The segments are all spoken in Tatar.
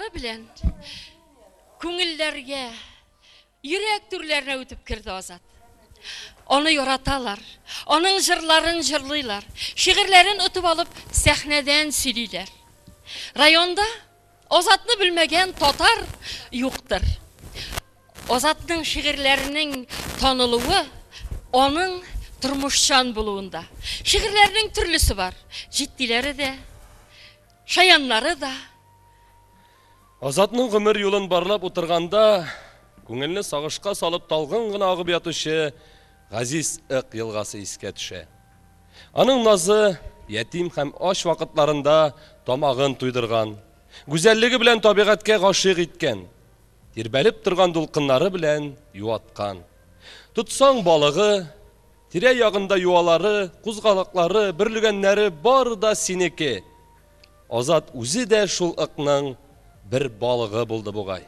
җырлары белән күңелләргә, йөрәк түрләренә үтеп керде Азат. Аны яраталар, аның җырларын җырлыйлар, шигырьләрен отып алып сәхнәдән сөйлиләр. Районда Азатны белмәгән татар юктыр. Азатның шигырьләренең танылуы аның тормышчан булуында. Шигырьләренең төрлесе бар, җитдиләре дә, шаяннары да. Азатның гомер юлын барлап утырганда, күңелне сагышка салып талгын гына агып ятучы газиз Ык елгасы искә төшә. Аның назы ятим һәм ач вакытларында тамагын туйдырган, гүзәллеге белән табигатькә гашыйк иткән, тирбәлеп торган дулкыннары белән юаткан. Тотсаң балыгы, тирә-ягында юалары, кузгалаклары, бөрлегәннәре бары да синеке. Азат үзе дә шул Ыкның бер балыгы булды бугай.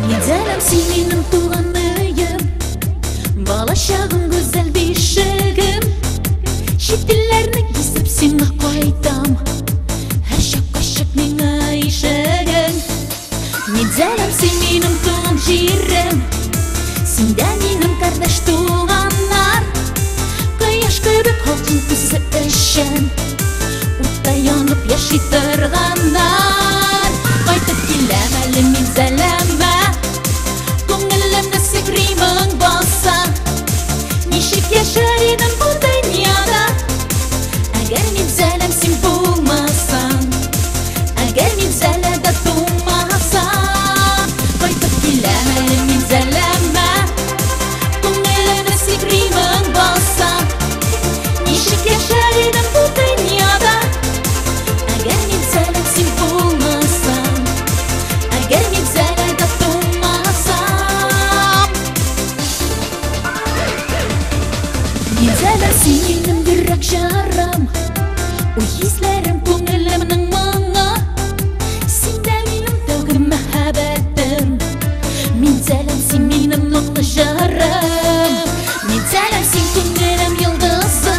Минзәләм, син минем туганыем, балачагым гүзәл бишегем. Чит илләрне гизеп сиңа кайтам, һәрчак ачык миңа ишегең. Минзәләм, син минем туган җирем, синдә минем кардәш туганнар. Кояш кебек халкың үзе өчен, утта янып яши торганнар. Кайтып киләм әле Минзәләмә, күңелемне сихри моң баса. Ничек яшәр идем бу дөньяда, әгәр Минзәләм син булмасаң, әгәр Минзәләдә тумасаң. Кайтып киләм әле Минзәләмә, күңелемне сихри моң баса. Ничек яшәр идем бу дөньяда, әгәр Минзәләм син булмасаң, әгәр Минзәләдә тумасам. Минзәлә, син минем йөрәк жарам, уй хисләрем, күңелемнең моңы. Син дә минем тәүге мәхәббәтем, Минзәләм, син минем моңлы җырым. Минзәләм, син күңелем йолдызы,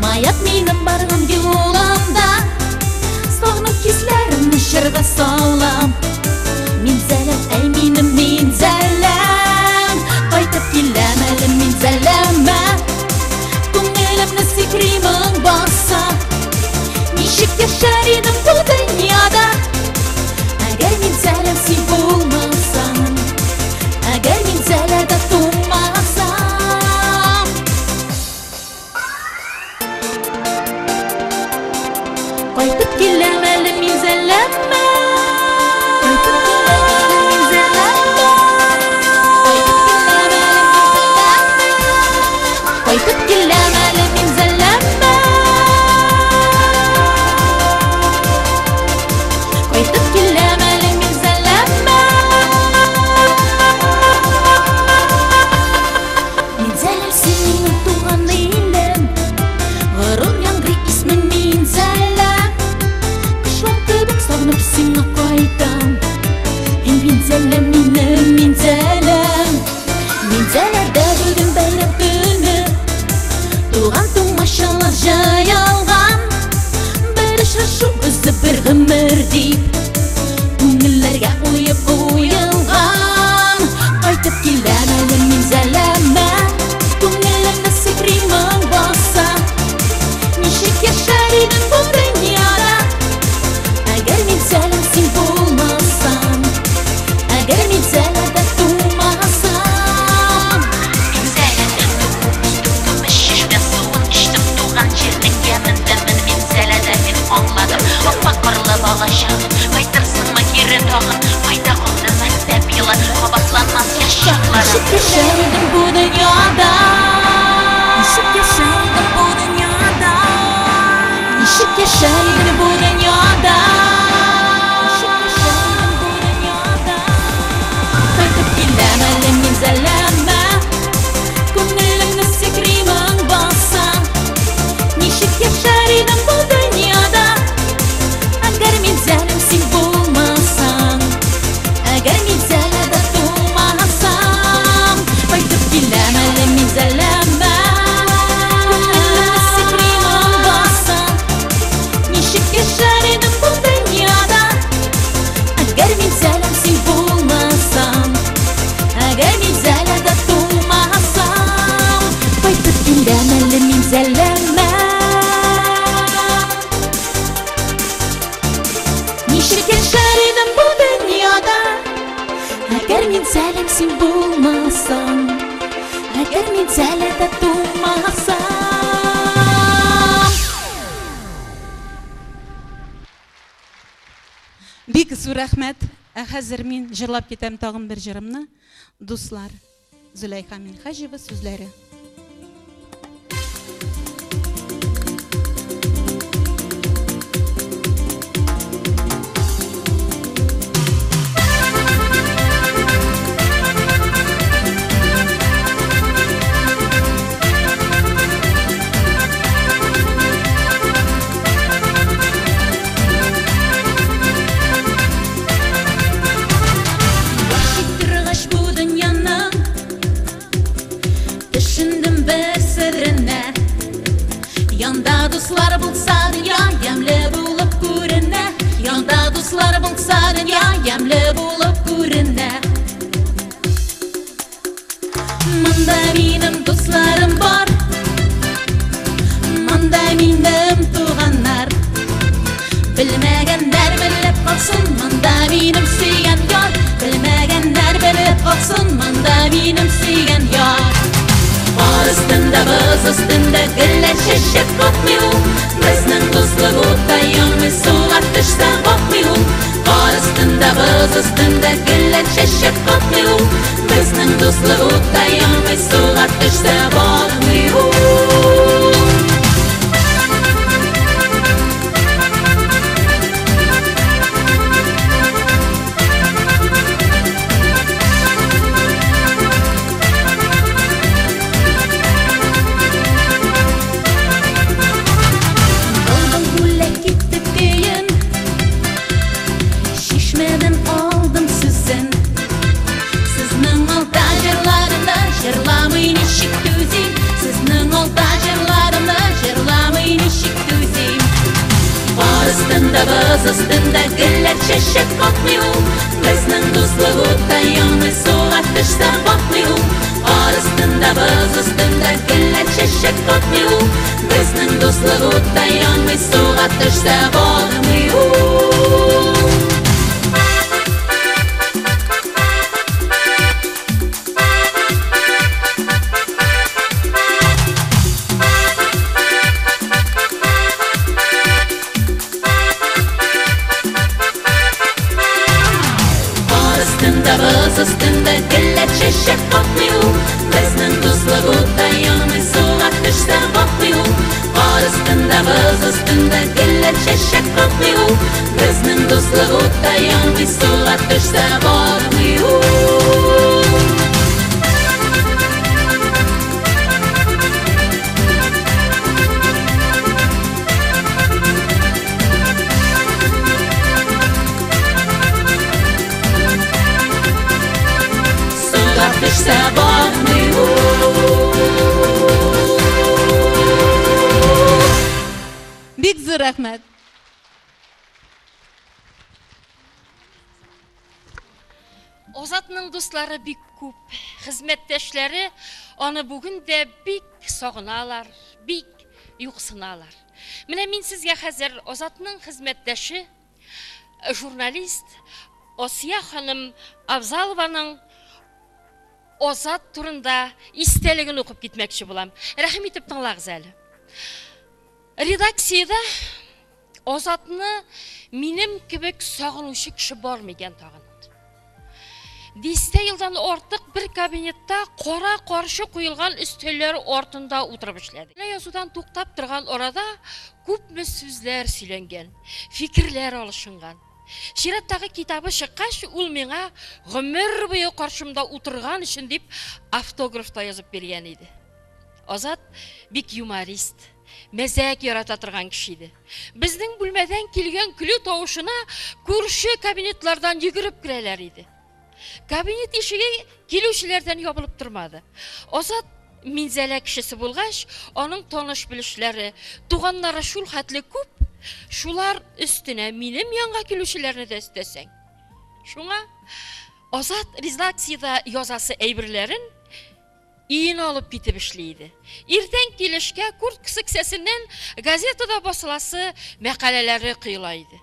маяк минем барган юлымда. Сагыну хисләремне җырга салам, Минзәләм, әй минем Минзәләм. Кайтып киләм әле Минзәләмә, күңелемне сихри моң баса. Ничек яшәр идем бу дөньяда, әгәр Минзәләм син булмасаң, әгәр Минзәләдә тумасам. Кайтып киләм әле Минзәләмә, кайтып киләм әле Минзәләмә, кайтып киләм әле Минзәләмә, кайтып киләм әле Минзәләмә. Минзәләм, син минем туган илем, горур яңгырый исмең Минзәлә. Кошлар кебек сагынып сиңа кайтам, эй Минзәләм, минем Минзәләм. Минзәләдә бүген бәйрәм көне, туган тумачалар җыелган. Бер очрашу үзе бер гомер дип, күңелләргә уеп куелган. Кайтып киләм әле Минзәләмә, күңелемне сихри моң баса. Ничек яшәр идем бу дөньяда, әгәр Минзәләм син булмасаң, әгәр Минзәләдә тумасам. Минзәләдә туып үстем, көмеш чишмә суын эчтем, туган җирнең ямен тәмен Минзәләдә мин аңладым. Аппак карлы балачагым, кайтырсыңмы кире тагын? Кайда калды мәктәп елы, кабатланмас яшь чакларым. Ничек яшәр идем бу дөньяда, ничек яшәр идем бу дөньяда, ничек яшәр идем бу дөньяда, ничек яшәр идем бу дөньяда. Кайтып киләм әле Минзәләмә, Минем Минзәләмә. Ничек яшәр идем бу дөньяда, Әгәр Минзәләм син булмасаң, Әгәр Минзәләдә тумасам. Бик зур рәхмәт. Ә хәзер мин җырлап китәм тагын бер җырымны. Дуслар, Зөләйха Минһаҗева сүзләре. Яши торгач бу дөньяның Төшендем бер серенә. Янда дуслар булса, дөнья ямьле булып күренә. Янда дуслар булса, дөнья ямьле булып күренә. Монда минем дусларым бар, Монда минем туганнар. Белмәгәннәр белеп калсын, монда минем сөйгән яр. Белмәгәннәр белеп калсын, монда минем сөйгән яр. Кар өстендә, боз өстендә гөлләр чәчәк атмый ул. Безнең дуслык утта янмый, суга төшсә батмый ул. Кар өстендә, боз өстендә гөлләр чәчәк атмый ул. Безнең дуслык утта янмый, суга төшсә батмый ул. Былбыл бүләк итте көен, Чишмәдән алдым сүзен. Сезнең алда җырларымны җырламый ничек түзим? Сезнең алда җырларымны җырламый ничек түзим? Кар өстендә, боз өстендә гөлләр чәчәк атмый ул. Безнең дуслык утта янмый, суга төшсә батмый ул. Кар өстендә, боз өстендә гөлләр чәчәк атмый ул. Безнең дуслык утта янмый, суга төшсә батмый ул. Кар өстендә, боз өстендә гөлләр чәчәк атмый ул. Безнең дуслык утта янмый, суга төшсә батмый ул. Кар өстендә, боз өстендә гөлләр чәчәк атмый ул. Безнең дуслык утта янмый, суга төшсә батмый ул. Суга төшсә батмый ул. Бик зур рәхмәт. Азатның дуслары бик күп, хезмәттәшләре аны бүген дә бик сагыналар, бик юксыналар. Менә мин сезгә хәзер Азатның хезмәттәше, журналист Асия ханым Абзалованың Азат турында истәлеген укып китмәкче булам. Рәхим итеп тыңлагыз әле. Редакциядә Азатны минем кебек сагынучы кеше бар микән тагын? Дистә елдан артык бер кабинетта кара каршы куелган өстәлләр артында утырып эшләдек. Менә язудан туктап торган арада күпме сүзләр сөйләнгән, фикерләр алышынган. Чираттагы китабы чыккач, ул миңа гомер буе каршымда утырган өчен дип автограф та язып биргән иде. Азат бик юморист, мәзәк ярата торган кеше иде. Безнең бүлмәдән килгән көлү тавышына күрше кабинетлардан йөгереп керәләр иде. Кабинет ишеге килүчеләрдән ябылып тормады. Азат Минзәлә кешесе булгач, аның таныш-белешләре, туганнары шул хәтле күп, шулар өстенә минем янга килүчеләрне дә өстәсәң. Шуңа Азат редакциядә язасы әйберләрен Өенә алып китеп эшли иде. Иртән килешкә курткасы кесәсеннән газетада басыласы мәкаләләре коела иде.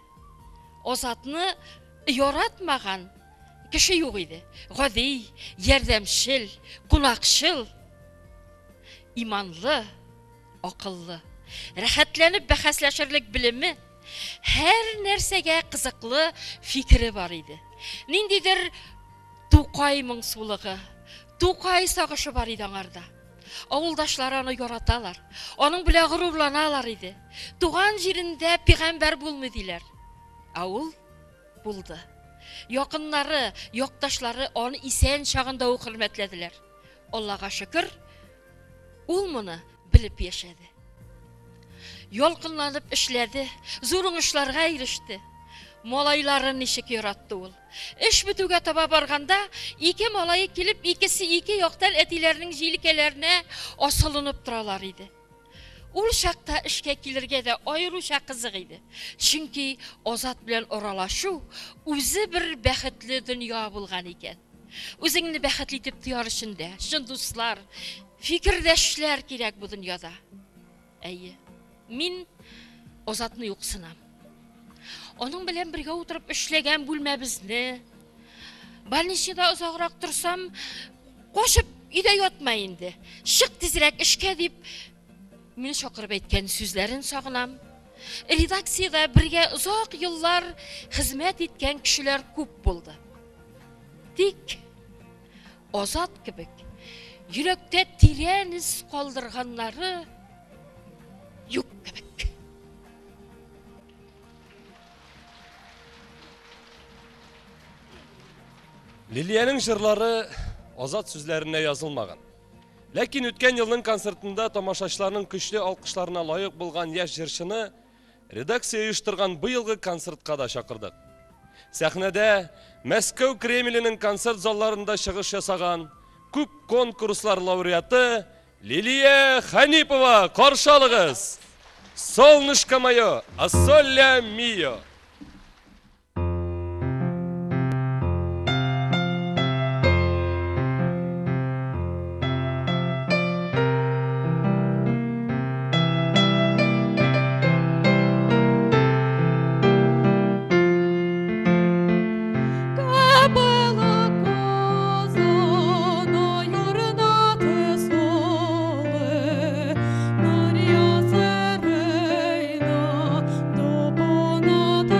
Азатны яратмаган кеше юк иде. Гади, ярдәмчел, кунакчыл, иманлы, акыллы, рәхәтләнеп бәхәсләшерлек белеме, һәр нәрсәгә кызыклы фикере бар иде. Ниндидер Тукай моңсулыгы, Тукай сагышы бар иде аңарда. Авылдашлары аны яраталар, аның белән горурланалар иде. Туган җирендә пигамбәр булмый диләр. Ә ул булды. Якыннары, якташлары аны исән чагында ук хөрмәтләделәр. Аллага шөкер, ул моны белеп яшәде. Ялкынланып эшләде, зур уңышларга иреште. Малайларын ничек яратты ул. Эш бетүгә таба барганда, ике малае килеп, икесе ике яктан әтиләренең җилкәләренә асылынып торалар иде. Ул чакта эшкә килергә дә аеруча кызык иде. Чөнки Азат белән аралашу үзе бер бәхетле дөнья булган икән. Үзеңне бәхетле итеп тояр өчен дә чын дуслар, фикердәшләр кирәк бу дөньяда. Әйе, мин Азатны юксынам. Аның белән бергә утырып эшләгән бүлмәбезне, больницада озаграк торсам, качып өйдә ятма инде, чык тизрәк эшкә дип, мине чакырып әйткән сүзләрен сагынам. Редакциядә бергә озак еллар хезмәт иткән кешеләр күп булды. Тик Азат кебек йөрәктә тирән эз калдырганнары юк кебек. Лилиянең җырлары Азат сүзләренә язылмаган. Ләкин үткән елның концертында тамашачыларның көчле алкышларына лаек булган яшь җырчыны редакция оештырган быелгы концертка да чакырдык. Сәхнәдә Мәскәү Кремленең концерт залларында чыгыш ясаган күп конкурслар лауреаты Лилия Ханипова, каршы алыгыз! Солнышко мое, а мио! До понад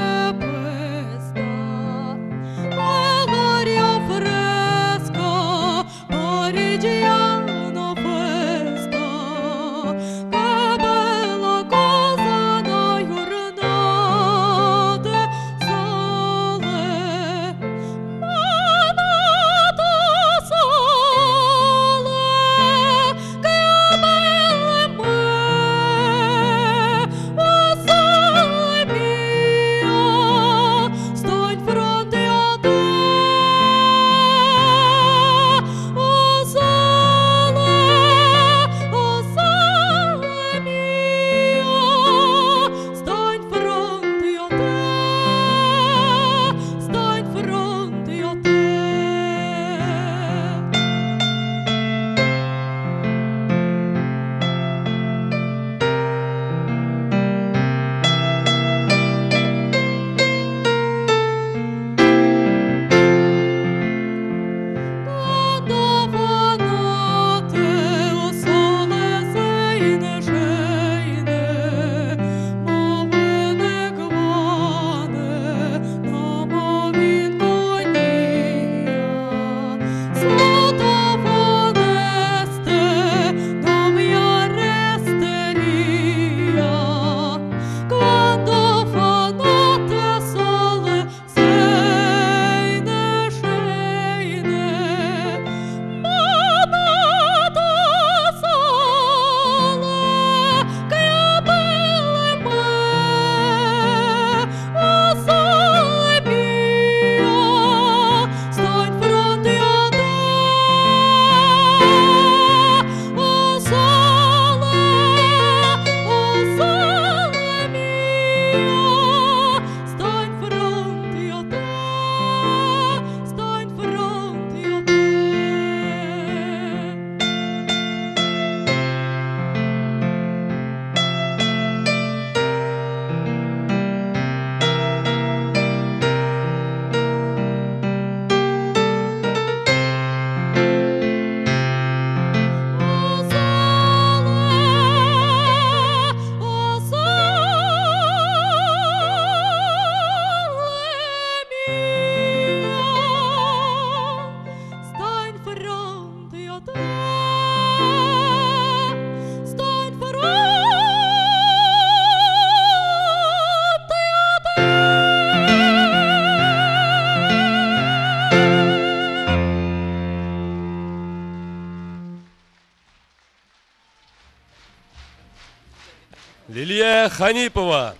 Лилия Ханипова.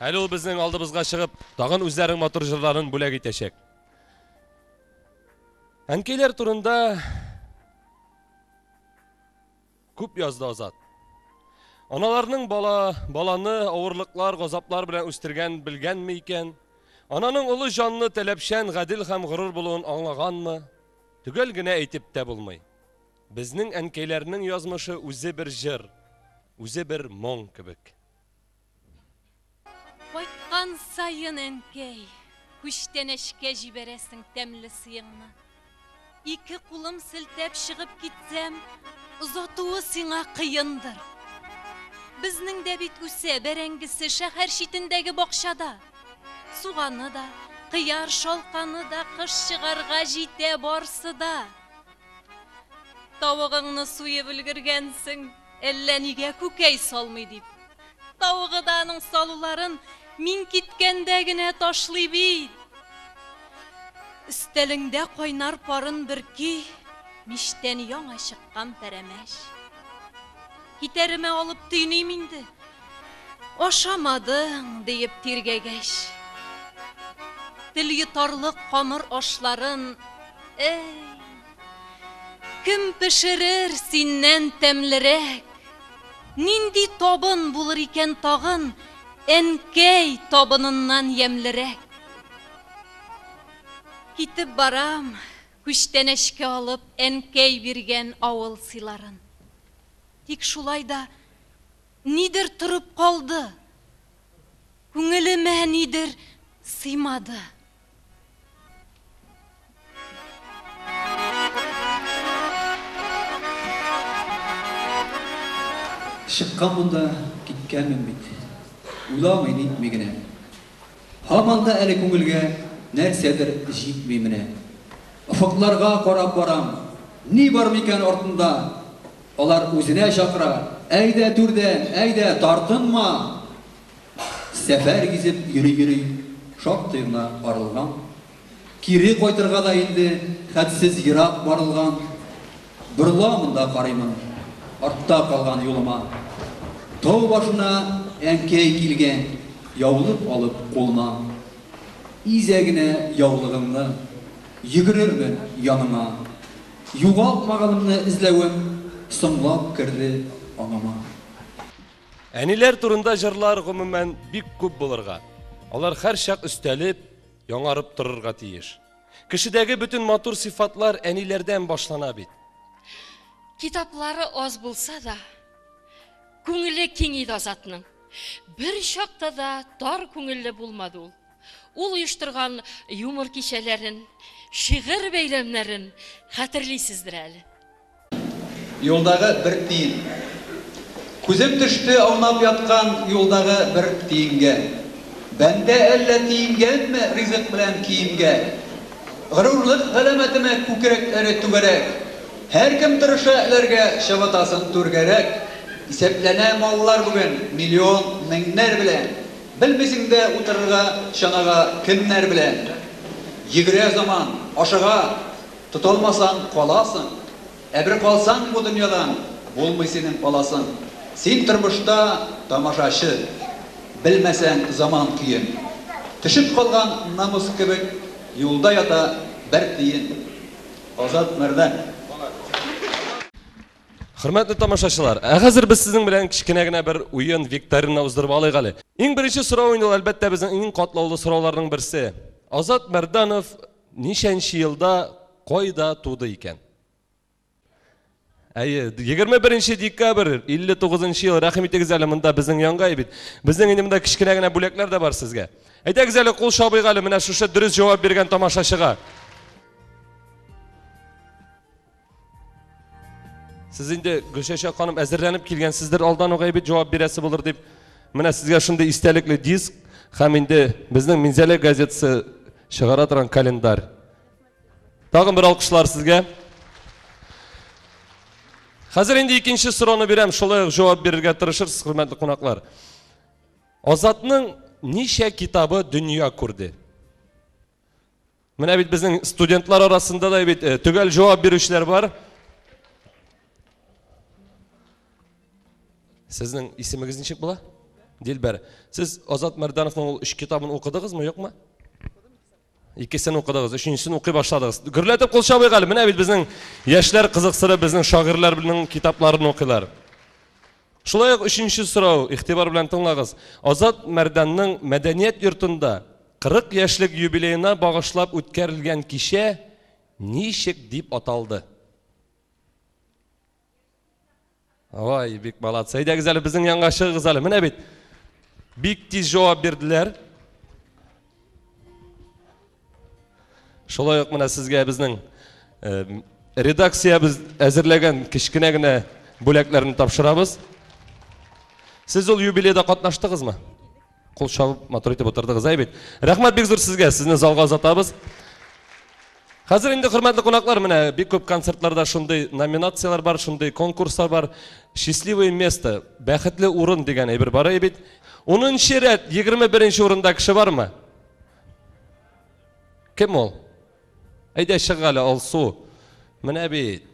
Әле ул безнең алдыбызга чыгып, тагын үзләренең матур җырларын бүләк итәчәк. Әнкәйләр турында күп язды Азат. Аналарның бала, баланы авырлыклар, газаплар белән үстергән белгәнме икән? Ананың олы җанлы, таләпчән, гадел һәм горур булуын аңлаганмы? Төгәл генә әйтеп тә булмый. Безнең әнкәйләрнең язмышы үзе бер җыр, үзе бер моң кебек. Кайткан саен, әнкәй, күчтәнәчкә җибәрәсең тәмле сыеңны. Ике кулым селтәп чыгып китсәм, озатуы сиңа кыендыр. Безнең дә бит үсә бәрәңгесе шәһәр читендәге бакчада. Суганы да, кыяр шалканы да кыш чыгарга җитә барсы да. Тавыгыңны суеп өлгергәнсең, әллә нигә күкәй салмый дип. Тавыгы да аның салуларын мин киткәндә генә ташлый бит. Өстәлеңдә кайнар парын бөрки, мичтән яңа чыккан пәрәмәч. Китәремә алып төйним инде. Ашамадың, диеп тиргәгәч. Тел йотарлык камыр ашларын, әй, кем пешерер синнән тәмлерәк? Нинди табын булыр икән тагын, әнкәй табыныннан ямьлерәк? Китеп барам, күчтәнәчкә алып әнкәй биргән авыл сыйларын. Тик шулай да нидер торып калды. Күңелемә нидер сыймады. Чыкканмын да киткәнмен бит. Уйламый нитми генә. Һаман да әле күңелгә нәрсәдер җитми менә. Офыкларга карап барам. Ни бар микән артында? Алар үзенә чакыра. Әйдә түрдән, әйдә, тартынма! Сәфәр гизеп йөри-йөри шактый гына арылган. Кире кайтырга да инде хәтсез ерак барылган. Борыламын да карыймын артта калган юлыма. Тау башына әнкәй килгән, яулык алып кулына. Изә генә яулыгыңны, йөгерермен яныңа. Югалтмаганымны эзләвем соңлап керде аңыма. Әниләр турында җырлар гомумән бик күп булырга. Алар һәрчак өстәлеп, яңарып торырга тиеш. Кешедәге бөтен матур сыйфатлар әниләрдән башлана бит. Китаплары аз булса да, күңеле киң иде Азатның. Бер чакта да тар күңелле булмады ул. Ул оештырган юмор кичәләрен, шигырь бәйрәмнәрен хәтерлисездер әле. Юлдагы бер тиен. Күзем төште аунап яткан юлдагы бер тиенгә. Бәндә әллә тиенгәнме ризык белән киемгә? Горурлык галәмәтеме күкрәкләре түгәрәк? Һәркем тырыша эләргә чабатасын түргәрәк. Исәпләнә маллар бүген миллион, меңнәр белән. Белмисең дә утырырга чанага кемнәр белән. Йөгерә заман, ашыга, тоталмасаң каласың. Ә бер калсаң бу дөньядан, булмый синең аласың. Син тормышта тамашачы, белмәсәң заман көен. Төшеп калган намус кебек юлда ята бер тиен. Азат Мәрдән. Хөрмәтле тамашачылар, ә хәзер без сезнең белән кечкенә генә бер уен викторина уздырып алыйк әле. Иң беренче сорау инде ул, әлбәттә, безнең иң катлаулы сорауларның берсе. Азат Мәрданов ничәнче елда кайда туды икән? Әйе, 21 декабрь 59 ел. Рәхим итегез әле монда безнең янга бит. Безнең инде монда кечкенә генә бүләкләр дә бар сезгә. Әйдәгез әле кул чабыйк әле менә шушы дөрес җавап биргән тамашачыга. Сез инде Гөлчәчәк ханым әзерләнеп килгәнсездер, алдан ук әйбәт җавап бирәсе булыр дип. Менә сезгә шундый истәлекле диск һәм инде безнең Минзәлә газетасы чыгара торган календарь. Тагын бер алкышлар сезгә. Хәзер инде икенче сорауны бирәм, шулай ук җавап бирергә тырышырсыз, хөрмәтле кунаклар. Азатның ничә китабы дөнья күрде? Менә бит безнең студентлар арасында да бит төгәл җавап бирүчеләр бар. Сезнең исемегез ничек була? Дилбәр. Сез Азат Мәрдановның ул өч китабын укыдыгызмы, юкмы? Икесен укыдыгыз, өченчесен укый башладыгыз. Гөрләтеп кул чабыйк әле. Менә бит безнең яшьләр кызыксынып безнең шагыйрьләрнең китапларын укыйлар. Шулай ук өченче сорау, игътибар белән тыңлагыз. Азат Мәрданның мәдәният йортында 40 яшьлек юбилеена багышлап үткәрелгән кичә ничек дип аталды? Ой, бик молодцы. Әйдәгез әле безнең янга чыгыгыз әле. Менә бит. Бик тиз җавап бирделәр. Шулай ук менә сезгә безнең э, редакциябез әзерләгән кечкенә генә бүләкләрне тапшырабыз. Сез ул юбилейда катнаштыгызмы? Кул чабып матур итеп утырдыгыз, әй бит. Рәхмәт бик зур сезгә, сезне залга озатабыз. Хәзер инде, хөрмәтле кунаклар, менә бик күп концертларда шундый номинацияләр бар, шундый конкурслар бар. Счастливое место, бәхетле урын дигән әйбер бар әй бит. 10 рәт, 21 урында кеше бармы? Кем ул? Әйдә чык әле, Алсу. Менә бит.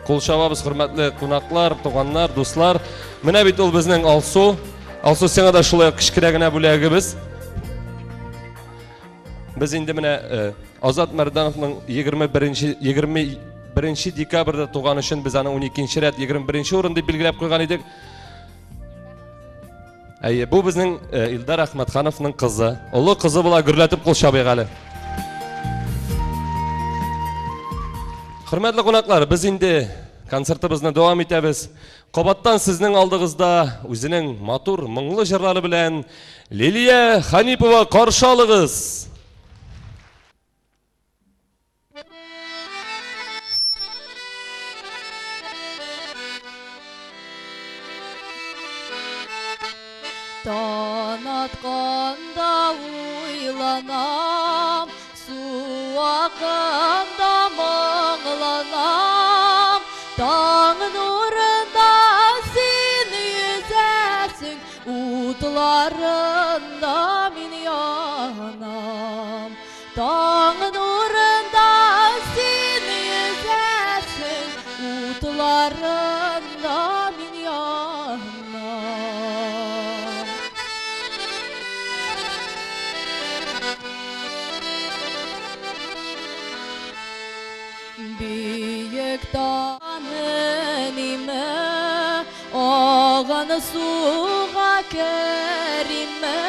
Кул чабабыз, хөрмәтле кунаклар, туганнар, дуслар. Менә бит ул безнең Алсу. Алсу, сиңа да шулай ук кечкенә генә бүләгебез. Без инде менә э, Азат Мәрдановның 21 21 декабрьдә туган өчен без аны 12 рәт 21 урын дип билгеләп куйган идек. Әйе, бу безнең э, Илдар Әхмәтхановның кызы. Олы кызы була, гөрләтеп кул чабыйк әле. Хөрмәтле кунаклар, без инде концертыбызны дәвам итәбез. Кабаттан сезнең алдыгызда үзенең матур, моңлы җырлары белән Лилия Ханипова каршы алыгыз. Таң атканда уйланам, су акканда моңланам. Таң нурында син йөзәсең, утларында мин янам. Таң нурында син йөзәсең, утларында мин янам. Биек таныниме, агын суга кериме,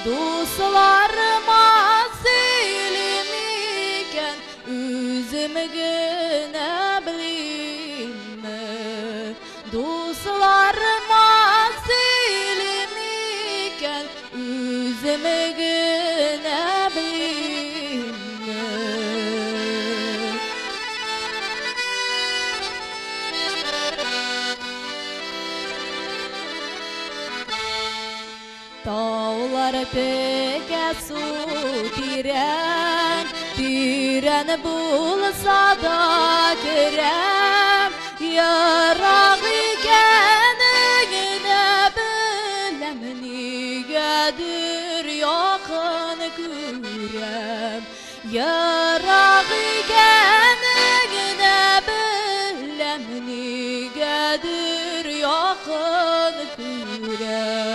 дусларыма сөйлим икән, үзем генә белимме. Дусларыма сөйлим икән, үзем генә белимме. Таулар текә су тирән, тирән булса да керәм. Ерак икәнеңне беләм, нигәдер якын күрәм. Ерак икәнеңне беләм, нигәдер якын күрәм.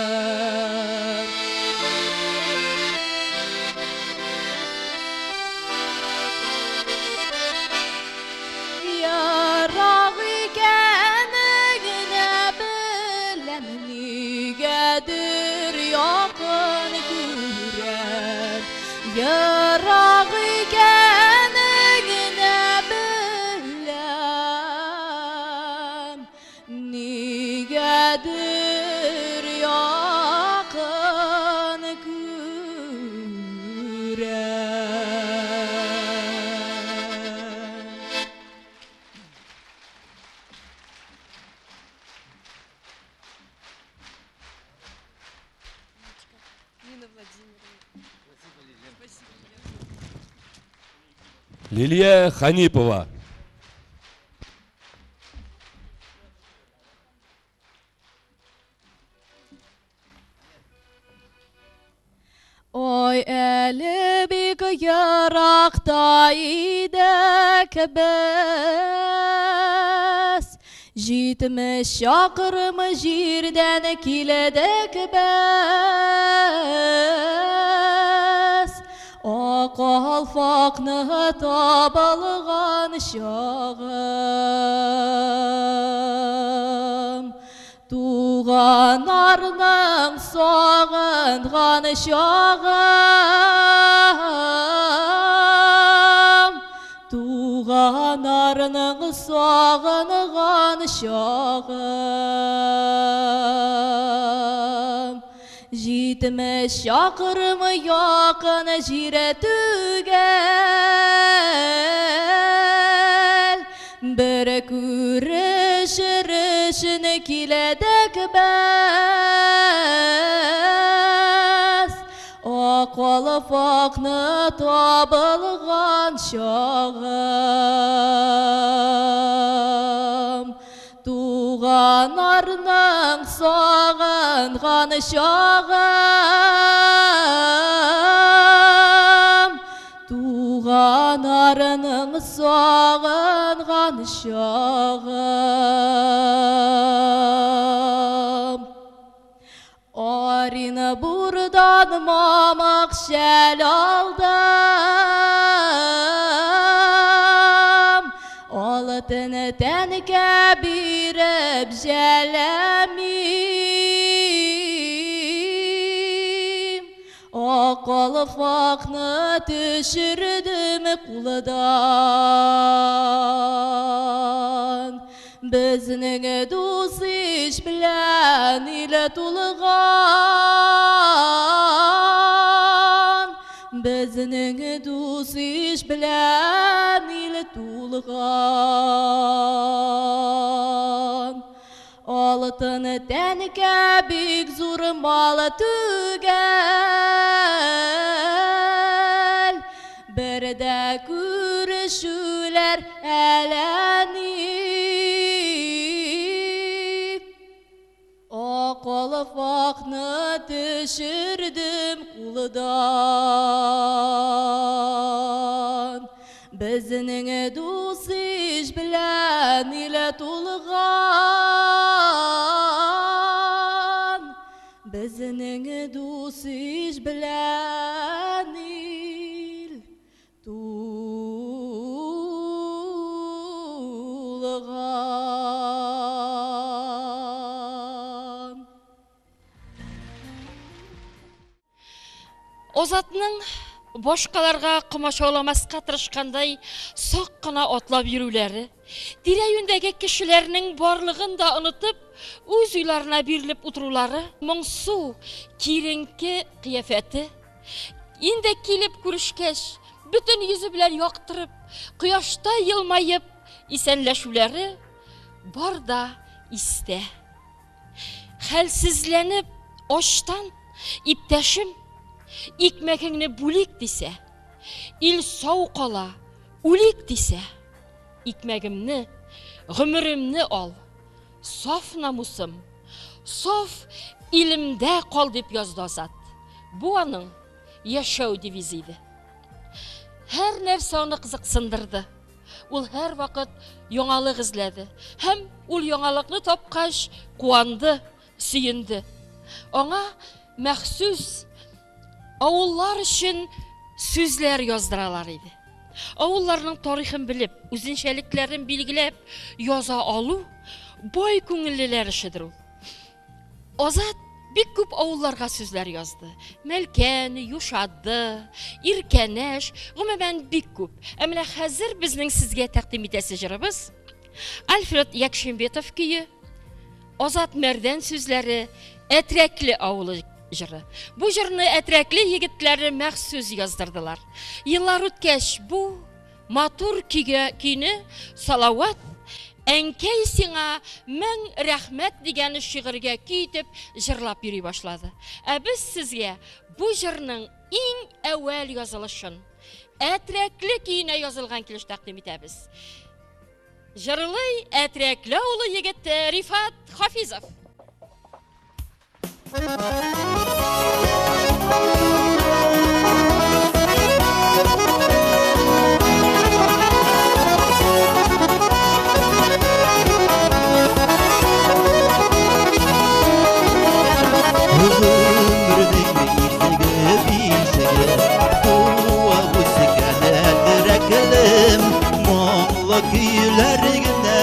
Ерак икәнеңне беләм, нигәдер якын күрәм. Ерак икәнеңне беләм, нигәдер якын күрәм. Лилия Ханипова. Ой, әле бик еракта идек без. 70 чакрым җирдән килдек без, Ак калфакны табылган чагым. Туганнарның сагынган чагым, Туганнарның сагынган чагым. 70 чакрым якын җир түгел, Бер күрешер өчен килдек без, Ак калфакны табылган чагым. Туганнарның сагынган чагым, Туганнарның сагынган чагым. Оренбурдан мамык шәл алдым, Алтын тәнкә биреп җәләмим. Ак калфакны төшердем кулдан, Безнең дус иш белән ил тулган, Безнең дус иш белән ил тулган. Алтын тәнкә бик зур мал түгел, Бер дә күрешүләр әләни. Ак калфакны төшердем кулдан, Безнең дус иш белән ил тулган, Безнең дус иш белән ил тулган. Азатның башкаларга комачауламаска тырышкандай сак кына атлап йөрүләре, тирә-юньдәге кешеләрнең барлыгын да онытып, үз уйларына бирелеп утырулары, моңсу, киеренке кыяфәте, инде килеп күрешкәч, бөтен йөзе белән яктырып, кояшта елмаеп исәнләшүләре бар да истә. Хәлсезләнеп, ачтан, иптәшем, икмәгеңне бүлик дисә, ил сау кала, үлик дисә, икмәгемне, гомеремне ал, саф намусым, саф илемдә кал дип язды Азат. Бу аның яшәү девизы иде. Һәр нәрсә аны кызыксындырды. Ул һәрвакыт яңалык эзләде һәм ул яңалыкны тапкач куанды, сөенде. Аңа махсус авыллар өчен сүзләр яздыралар иде. Авылларның тарихын белеп, үзенчәлекләрен билгеләп яза алу бай күңеллеләр эшедер ул. Азат бик күп авылларга сүзләр язды. Мәлкән, Юшады, Иркәнәш, гомумән бик күп. Ә менә хәзер безнең сезгә тәкъдим итәсе җырыбыз Альфред Якшимбетов көе, Азат Мәрдән сүзләре, Әтрәкле авылы җыры. Бу җырны Әтрәкле егетләре махсус яздырдылар. Еллар үткәч, бу матур көйгә көйне Салават Әнкәй сиңа мең рәхмәт дигән шигырьгә көй итеп җырлап йөри башлады. Ә без сезгә бу җырның иң әүвәл язылышын, Әтрәкле көенә язылган килеш тәкъдим итәбез. Җырлый Әтрәкле авылы егете Рифат Хафизов. Әтрәклем, моңлы көйләр генә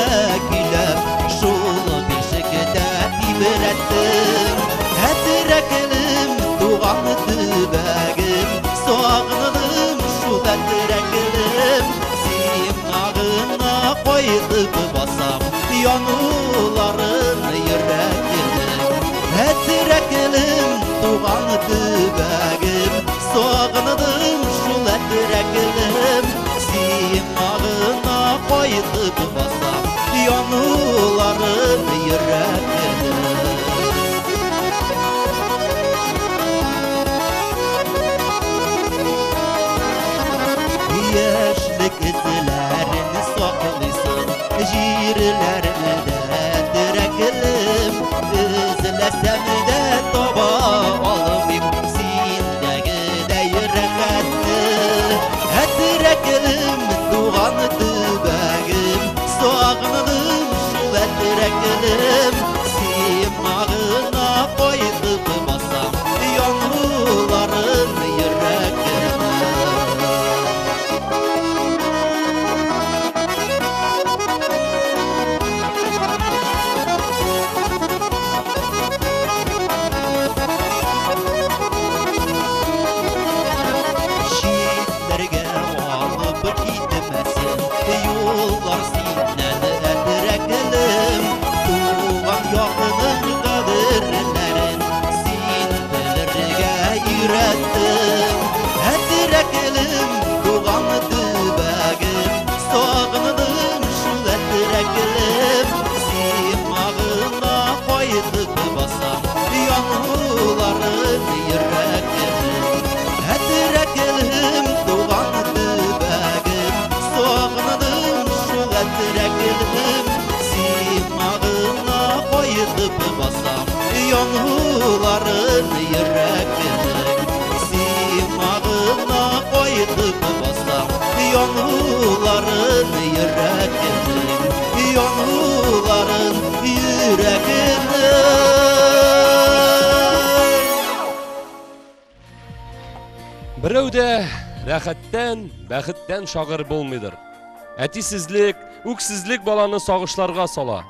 көйләп, шул бишектә тибрәттең. Әтрәклем, туган төбәгем, сагындым шул әтрәклем. Сиңа гына кайтып басам, януларын йөрәгемнең. Әтрәклем, туган төбәгем, сагындым шул әтрәклем. Сиңа гына кайтып басам, януларын йөрәгемнең. Яшьлек эзләрен саклыйсың, җирләрендә терәклем. Эзләсәм дә таба алмыйм синдәгедәй рәхәтне. Әтрәклем, туган төбәгем, сагындым шул әтрәклем. Сиңа гына кайтып басам, януларын йөрәгемнең. Читләргә алып китмәсен юллар синнән, әтрәклем. Туган якның кадерләрен син белергә өйрәттең. Әтрәклем, туган төбәгем, сагындым шул әтрәклем. Сиңа гына кайтып басам, януларын йөрәгемнең. Әтрәклем, туган төбәгем, сагындым шул әтрәклем. Сиңа гына кайтып басам, януларын йөрәгемнең. Сиңа гына кайтып басам, януларын йөрәгемнең. Януларын йөрәгемнең. Берәү дә рәхәттән, бәхеттән шагыйрь булмыйдыр. Әтисезлек, үксезлек баланы сагышларга сала.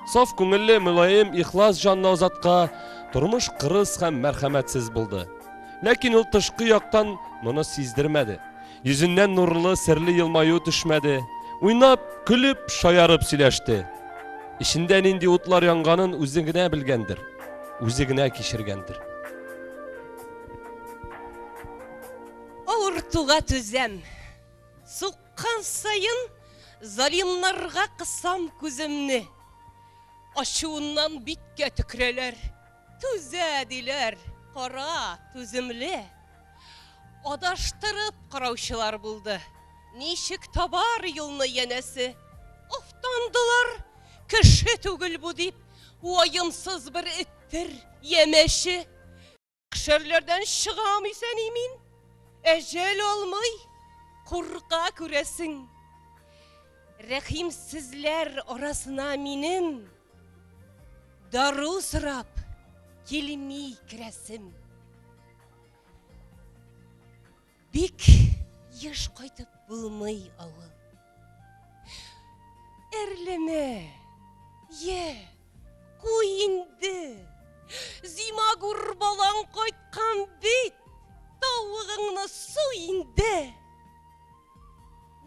Саф күңелле, мөлаем, ихлас җанлы Азатка тормыш кырыс һәм мәрхәмәтсез булды. Ләкин ул тышкы яктан моны сиздермәде. Йөзеннән нурлы, серле елмаю төшмәде. Уйнап, көлеп, шаярып сөйләште. Эчендә нинди утлар янганын үзе генә белгәндер, үзе генә кичергәндер. Авыртуга түзәм. Суккан саен залимнарга кысам күземне. Ачуыннан биткә төкерәләр. Түзә, диләр, кара, түземле. Адаштырып караучылар булды. Ничек табар юлны янәсе? Офтандылар, кеше түгел бу дип, ваемсыз бер эттер, ямәше. Мәхшәрләрдән чыгам исән имин. Әҗәл алмый, курка күрәсең. Рәхимсезләр арасына минем дару сорап килми керәсем. Бик еш кайтып булмый авыл. Әрләмә, йә, куй инде. Зимагур балаң кайткан бит, тавыгыңны суй инде.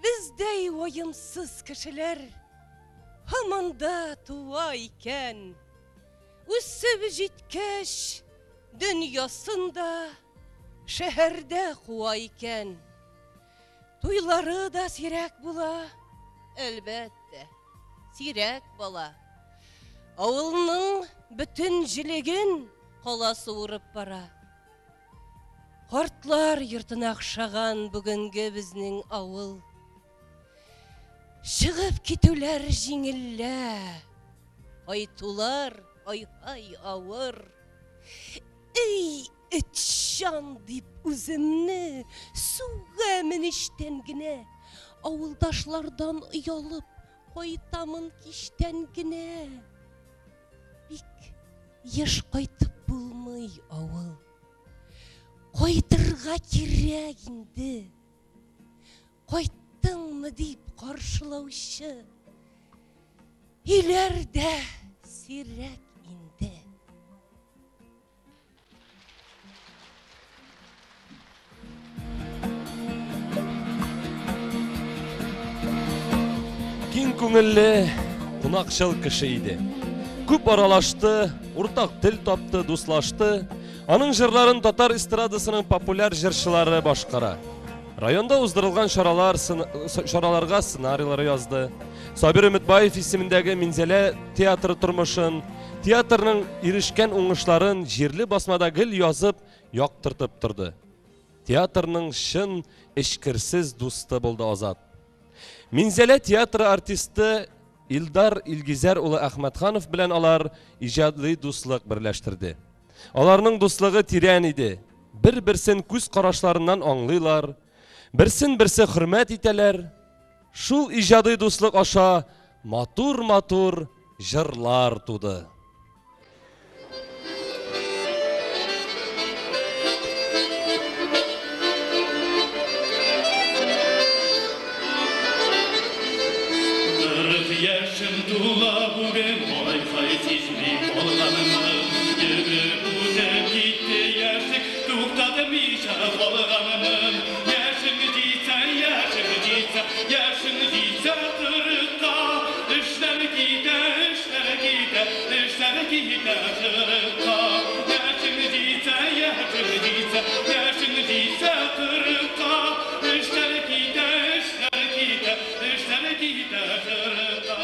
Бездәй ваемсыз кешеләр һаман да туа икән. Үсеп җиткәч, дөньясын да шәһәрдә куа икән. Туйлары да сирәк була, әлбәттә, сирәк бала. Авылның бөтен җелеген кала суырып бара. Картлар йортына охшаган бүгенге безнең авыл. Чыгып китүләр җиңеллә, кайтулар ай-һай авыр. Эй, этҗан дип үземне сүгәмен эчтән генә. Авылдашлардан оялып кайтамын кичтән генә. Бик еш кайтып булмый авыл. Кайтырга кирәк инде. Кайттың. Кайттыңмы дип каршылаучы өйләр дә сирәк инде. Киң күңелле, кунакчыл кеше иде. Күп аралашты, уртак тел тапты, дуслашты. Аның җырларын татар эстрадасының популяр җырчылары башкара. Районда уздырылган чаралар чараларга сценарийлар язды. Сабир Өметбаев исемендәге Минзәлә театры тормышын, театрның ирешкән уңышларын җирле басмада гел язып, яктыртып торды. Театрның чын эчкерсез дусты булды Азат. Минзәлә театры артисты Илдар Илгизәр улы Әхмәтханов белән алар иҗади дуслык берләштерде. Аларның дуслыгы тирән иде. Бер-берсен күз карашларыннан аңлыйлар, берсен-берсе хөрмәт итәләр. Шул иҗади дуслык аша матур-матур җырлар туды. 40 яшем тула бүген, ай-хай сизми калганымны. Йөгереп үтеп китте яшьлек, туктатмыйча калганымын. Яшең җитсә, яшең җитсә, яшең җитсә кырыкка, эшләр китә, эшләр китә, эшләр китә чырыкка. Яшең җитсә, яшең җитсә, яшең җитсә кырыкка, эшләр китә, эшләр китә, эшләр китә чырыкка.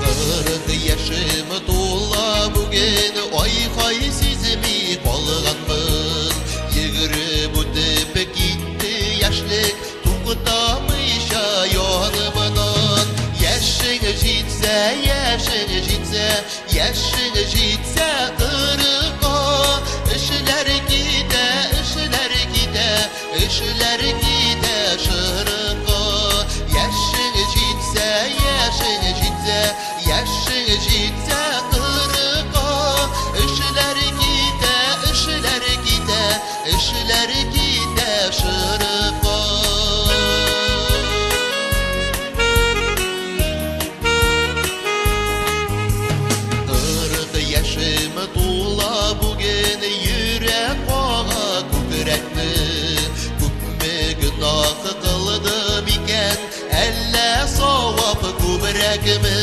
40 яшем тула бүген, ай-хай сизми калганмын. Йөгереп үтеп китте яшьлек, туктамыйча янымнан. Яшең җитсә, яшең җитсә, яшең җитсә кырыкка, эшләр китә, эшләр китә, эшләр китә шырыкка. Яшең җитсә, яшең җитсә, яшең җитсә кырыкка, эшләр китә, эшләр китә, эшләр китә шырыкка. 40 яшем тула бүген, йөрәк кага күкрәкне. Күпме гөнаһ кылдым икән, әллә савап күбрәкме?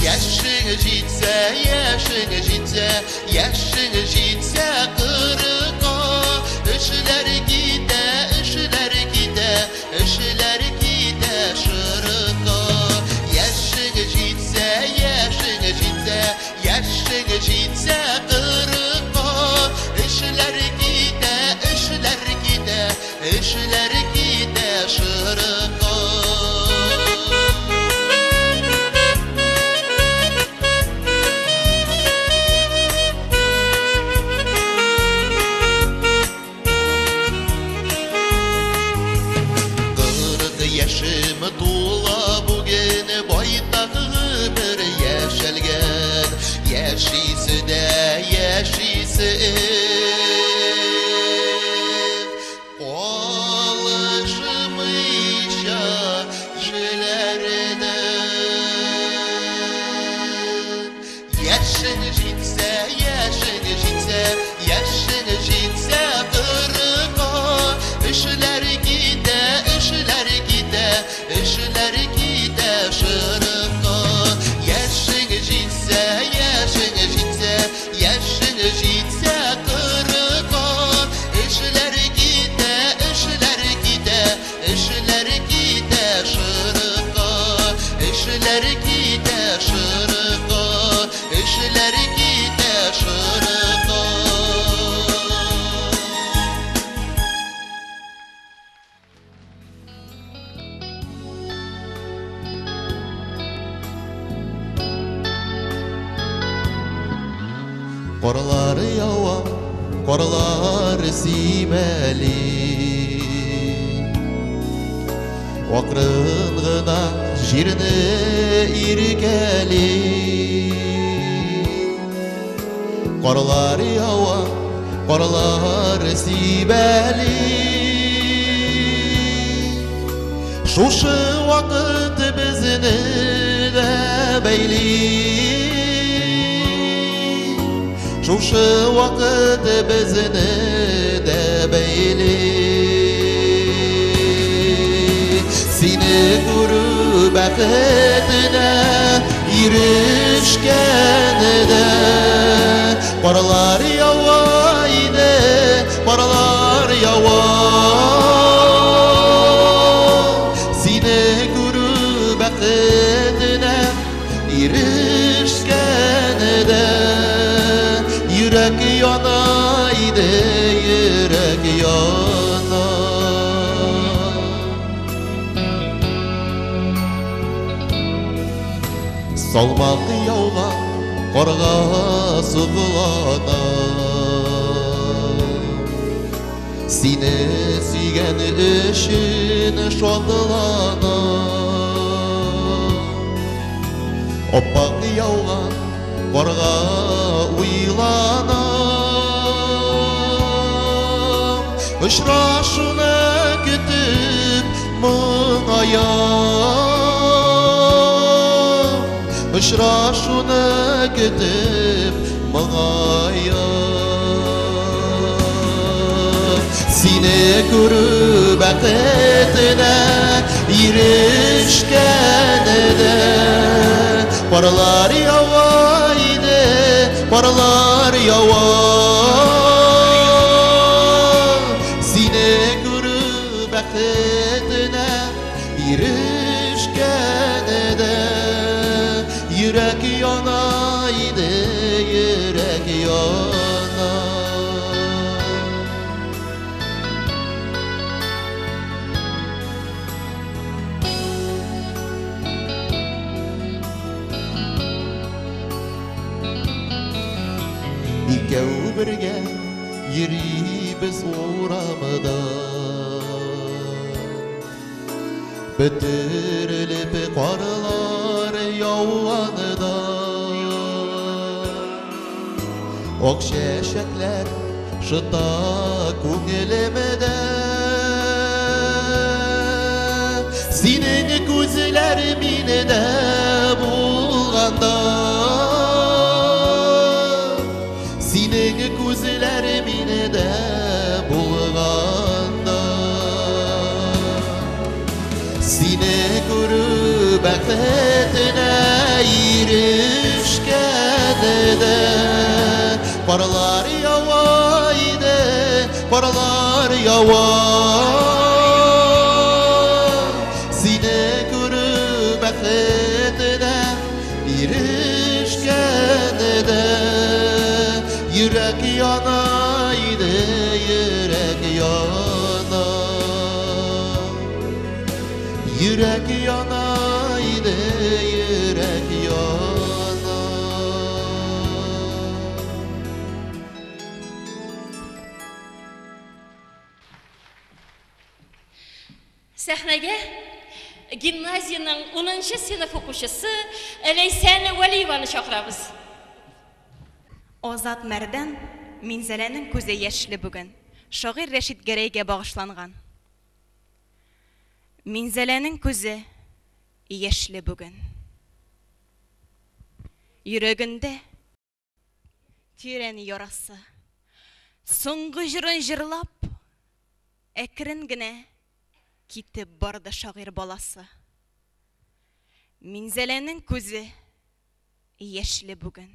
Яшең җитсә, яшең җитсә, яшең җитсә кырыкка, эшләр китә, эшләр китә, эшләр китә шырыкка. Яшең җитсә, яшең җитсә, яшең җитсә кырыкка, эшләр китә, эшләр китә, эшләр китә шырыкка. 40 яшем тула бүген, байтак гомер яшәлгән. Яшисе дә яшисе, калышмыйча кешеләрдән. Яшең җитсә, яшең җитсә, яшең җитсә кырыкка, эшләр китә, эшләр китә, эшләр китә шырыкка. Яшең җитсә, яшең җитсә, яшең җитсә кырыкка, эшләр китә, эшләр китә, эшләр китә шырыкка, эшләр китә шырыкка, эшләр китә шырыкка. Карлар ява, карлар сибәли. Акрын гына Җирне иркәли. Карлар ява, карлар сибәли. Шушы вакыт безне дә бәйли. Шушы вакыт безне дә бәйли. Сине күрү бәхетенә ирешкәндә карлар ява иде, карлар ява. Сине күрү бәхетенә ирешкәндә йөрәк яна иде, йөрәк яна. Салмак яуган карга соклана. Сине сөйгән өчен шатлана. Аппак яуган карга уйлана. Очрашуны көтеп моңаям. Очрашуны көтеп моңаям. Сине күрү бәхетенә ирешкәндә карлар ява иде, карлар ява. Сине күрү бәхетенә ирешкәндә йөрәк яна иде, йөрәк яна. Икәү бергә йөрибез урамда. Бөтерелеп карлар яуганда. Ак чәчәкләр шыта күңелемдә. Синең күзләр миндә булганда. Синең күзләр миндә булганда. Сине күрү бәхетенә ирешкәндә карлар ява иде, карлар ява. Сине күрү бәхетенә ирешкәндә йөрәк яна иде, йөрәк яна. Йөрәк яна иде, йөрәк яна. Сәхнәгә гимназиянең 10 сыйныф укучысы Ләйсән Вәлиеваны чакырабыз. Азат Мәрдән Минзәләнең күзе яшьле бүген. Шагыйрь Рәшит Гәрәйгә багышланган. Минзәләнең күзе яшьле бүген. Йөрәгендә тирән ярасы. Соңгы җырын җырлап, әкрен генә китеп барды шагыйрь баласы. Минзәләнең күзе яшьле бүген.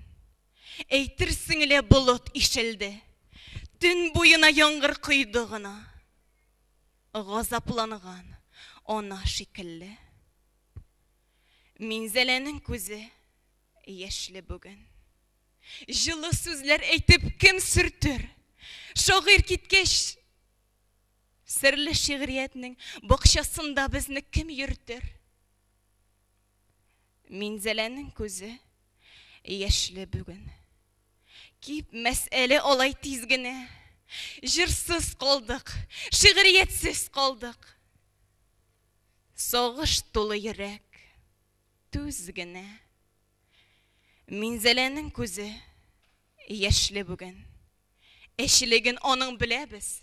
Әйтерсең лә болыт ишелде. Төн буена яңгыр койды гына. Газапланган ана шикелле. Минзәләнең күзе яшьле бүген. Җылы сүзләр әйтеп кем сөртер? Шагыйрь киткәч, серле шигъриятнең бакчасында безне кем йөртер? Минзәләнең күзе яшьле бүген. Кипмәс әле алай тиз генә. Җырсыз калдык, шигъриятсез калдык. Сагыш тулы йөрәк. Түз генә. Минзәләнең күзе яшьле бүген. Әчелеген аның беләбез.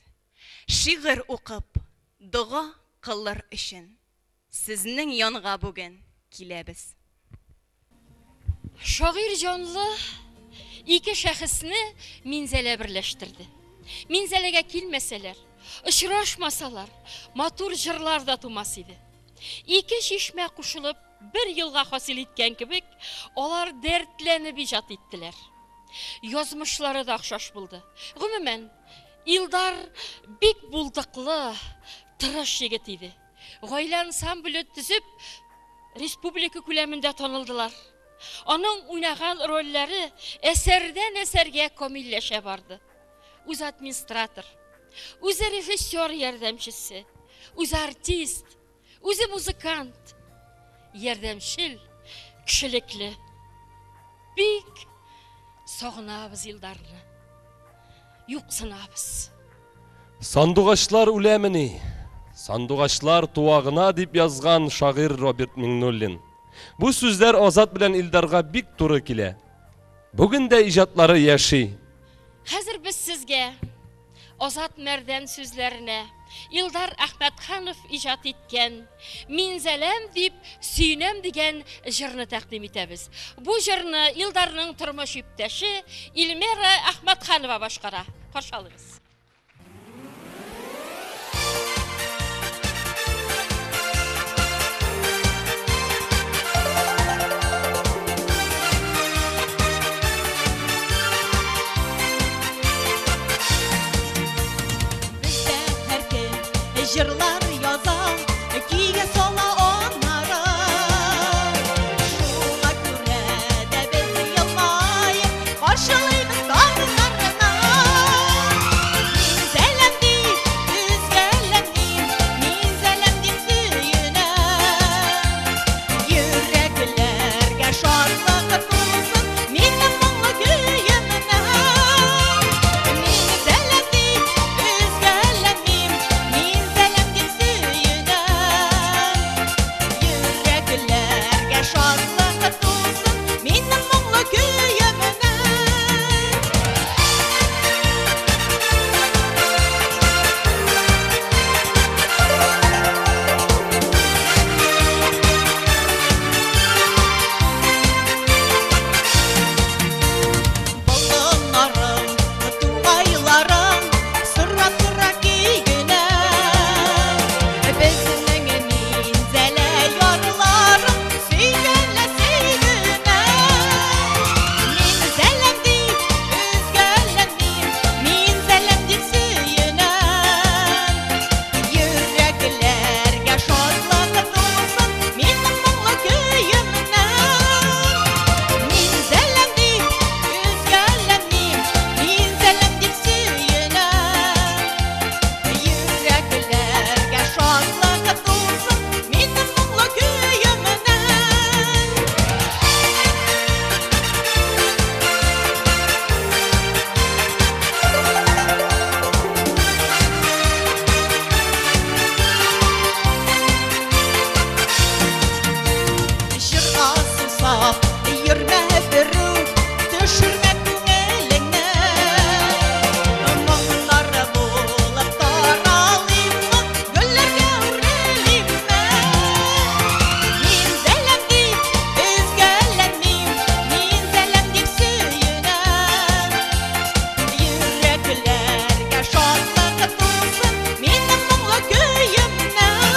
Шигырь укып, дога кылыр өчен сезнең янга бүген киләбез. Шагыйрь җанлы ике шәхесне Минзәлә берләштерде. Минзәләгә килмәсәләр, очрашмасалар, матур җырлар да тумас иде. Ике чишмә кушылып, бер елга хасил иткән кебек, алар дәртләнеп иҗат иттеләр. Язмышлары да охшаш булды. Гомумән, Илдар бик булдыклы, тырыш егет иде. Гаилә ансамбле төзеп, республика күләмендә танылдылар. Аның уйнаган рольләре әсәрдән әсәргә камилләшә барды. Үзе администратор, үзе режиссер ярдәмчесе, үзе артист, үзе музыкант, ярдәмчел, кешелекле. Бик сагынабыз Илдарны. Юксынабыз. Сандугачлар үләмени? Сандугачлар туа гына, дип язган шагыйрь Роберт Миңнуллин. Бу сүзләр Азат белән Илдарга бик туры килә. Бүген дә иҗатлары яши. Хәзер без сезгә Азат Мәрдән сүзләренә Илдар Әхмәтханов иҗат иткән Минзәләм дип сөенәм дигән җырны тәкъдим итәбез. Бу җырны Илдарның тормыш иптәше Ильмера Әхмәтханова башкара. Каршы алыгыз. Бездә һәркем җырлар яза, көйгә сала аннары. Шуңа күрә дә без елмаеп каршылыйбыз таңнарны. Минзәләм дип өзгәләнмим, Минзәләм дип сөенәм. Йөрәкләргә шатлык тулсын минем моңлы көемнән. Минзәләм дип өзгәләнмим, Минзәләм дип сөенәм. Йөрәкләргә шатлык тулсын минем моңлы көемнән. Болыннарым, тугайларым сорап тора көй генә. Безнең Минзәлә ярларын сөйгәнлә сөйгенә. Минзәләм дип өзгәләнмим, Минзәләм дип сөенәм. Йөрәкләргә шатлык тулсын минем моңлы көемнән. Минзәләм дип өзгәләнмим, Минзәләм дип сөенәм. Йөрәкләргә шатлык тулсын минем моңлы көемнән. Җырга сусап йөрмә берүк, төшермә күңелеңне. Моңнар булып таралыйммы, гөлләргә үрелимме? Минзәләм дип өзгәләнмим, Минзәләм дип сөенәм. Йөрәкләргә шатлык тулсын минем моңлы көемнән.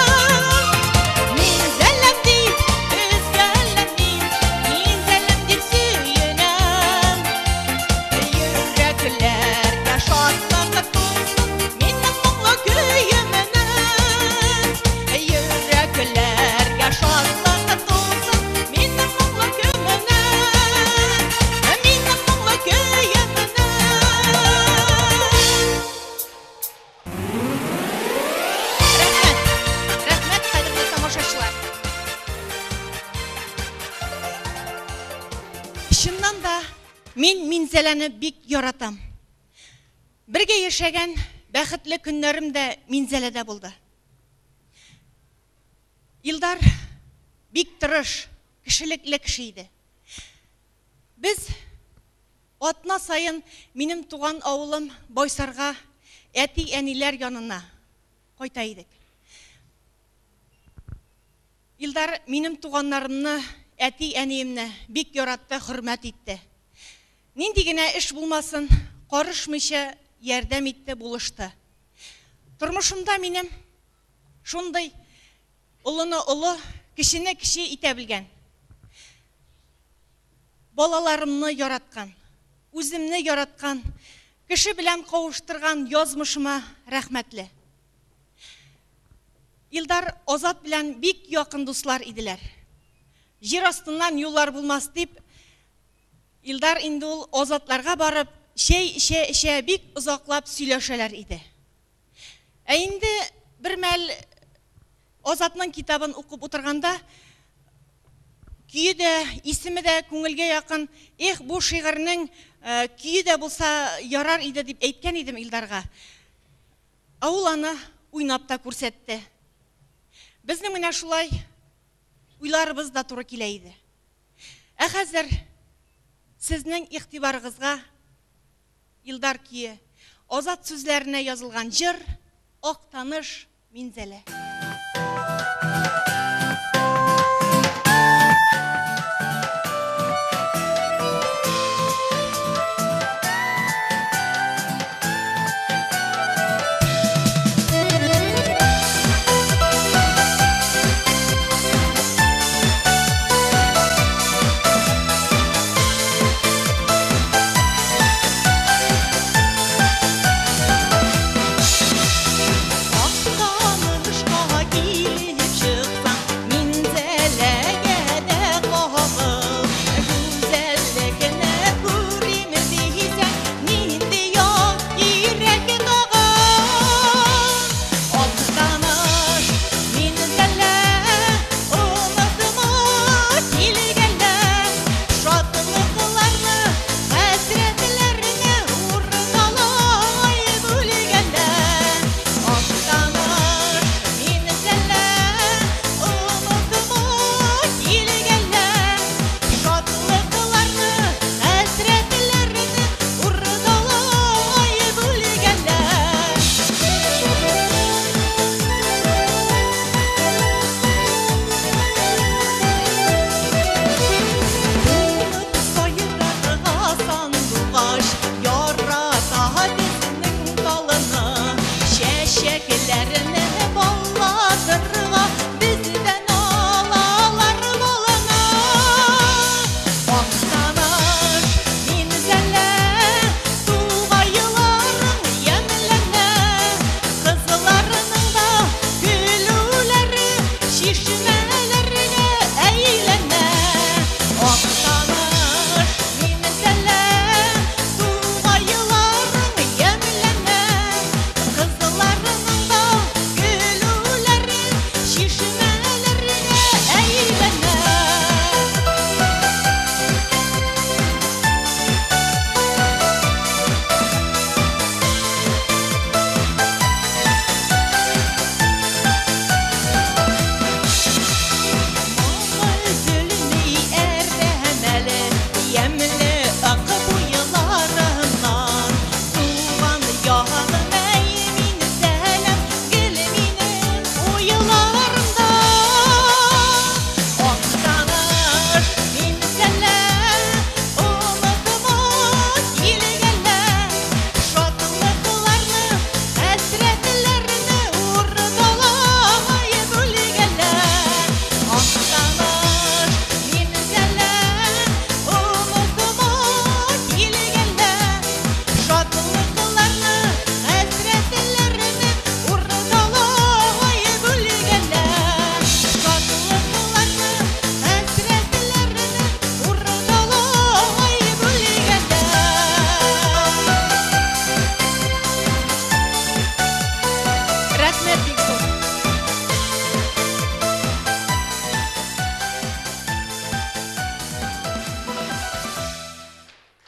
Минзәләм дип өзгәләнмим, Минзәләм дип сөенәм. Йөрәкләргә шатлык тулсын минем моңлы көемнән. Йөрәкләргә шатлык тулсын минем моңлы көемнән. Минем моңлы көемнән. Рәхмәт. Рәхмәт, кадерле тамашачылар. Чыннан да мин Минзәләне бик яратам. Бергә яшәгән бәхетле көннәрем дә Минзәләдә булды. Илдар бик тырыш, кешелекле кеше иде. Без атна саен минем туган авылым Байсарга әти-әниләр янына кайта идек. Илдар минем туганнарымны, әти-әниемне бик яратты, хөрмәт итте. Нинди генә эш булмасын, карышмыйча ярдәм итте, булышты. Тормышымда минем шундый олыны олы, кечене кече итә белгән, балаларымны яраткан, үземне яраткан, кеше белән кавыштырган язмышыма рәхмәтле. Илдар Азат белән бик якын дуслар иделәр. Җир астыннан юллар булмас дип, Илдар инде ул Азатларга барып, чәй эчә-эчә бик озаклап сөйләшәләр иде. Ә инде бер мәл Азатның китабын укып утырганда, көе дә, исеме дә күңелгә якын, эх, бу шигырьнең көе дә булса ярар иде дип әйткән идем Илдарга. Ә ул аны уйнап та күрсәтте. Безнең менә шулай уйларыбыз да туры килә иде. Ә хәзер сезнең игътибарыгызга Илдар көе, Азат сүзләренә язылган җыр Актаныш Минзәлә.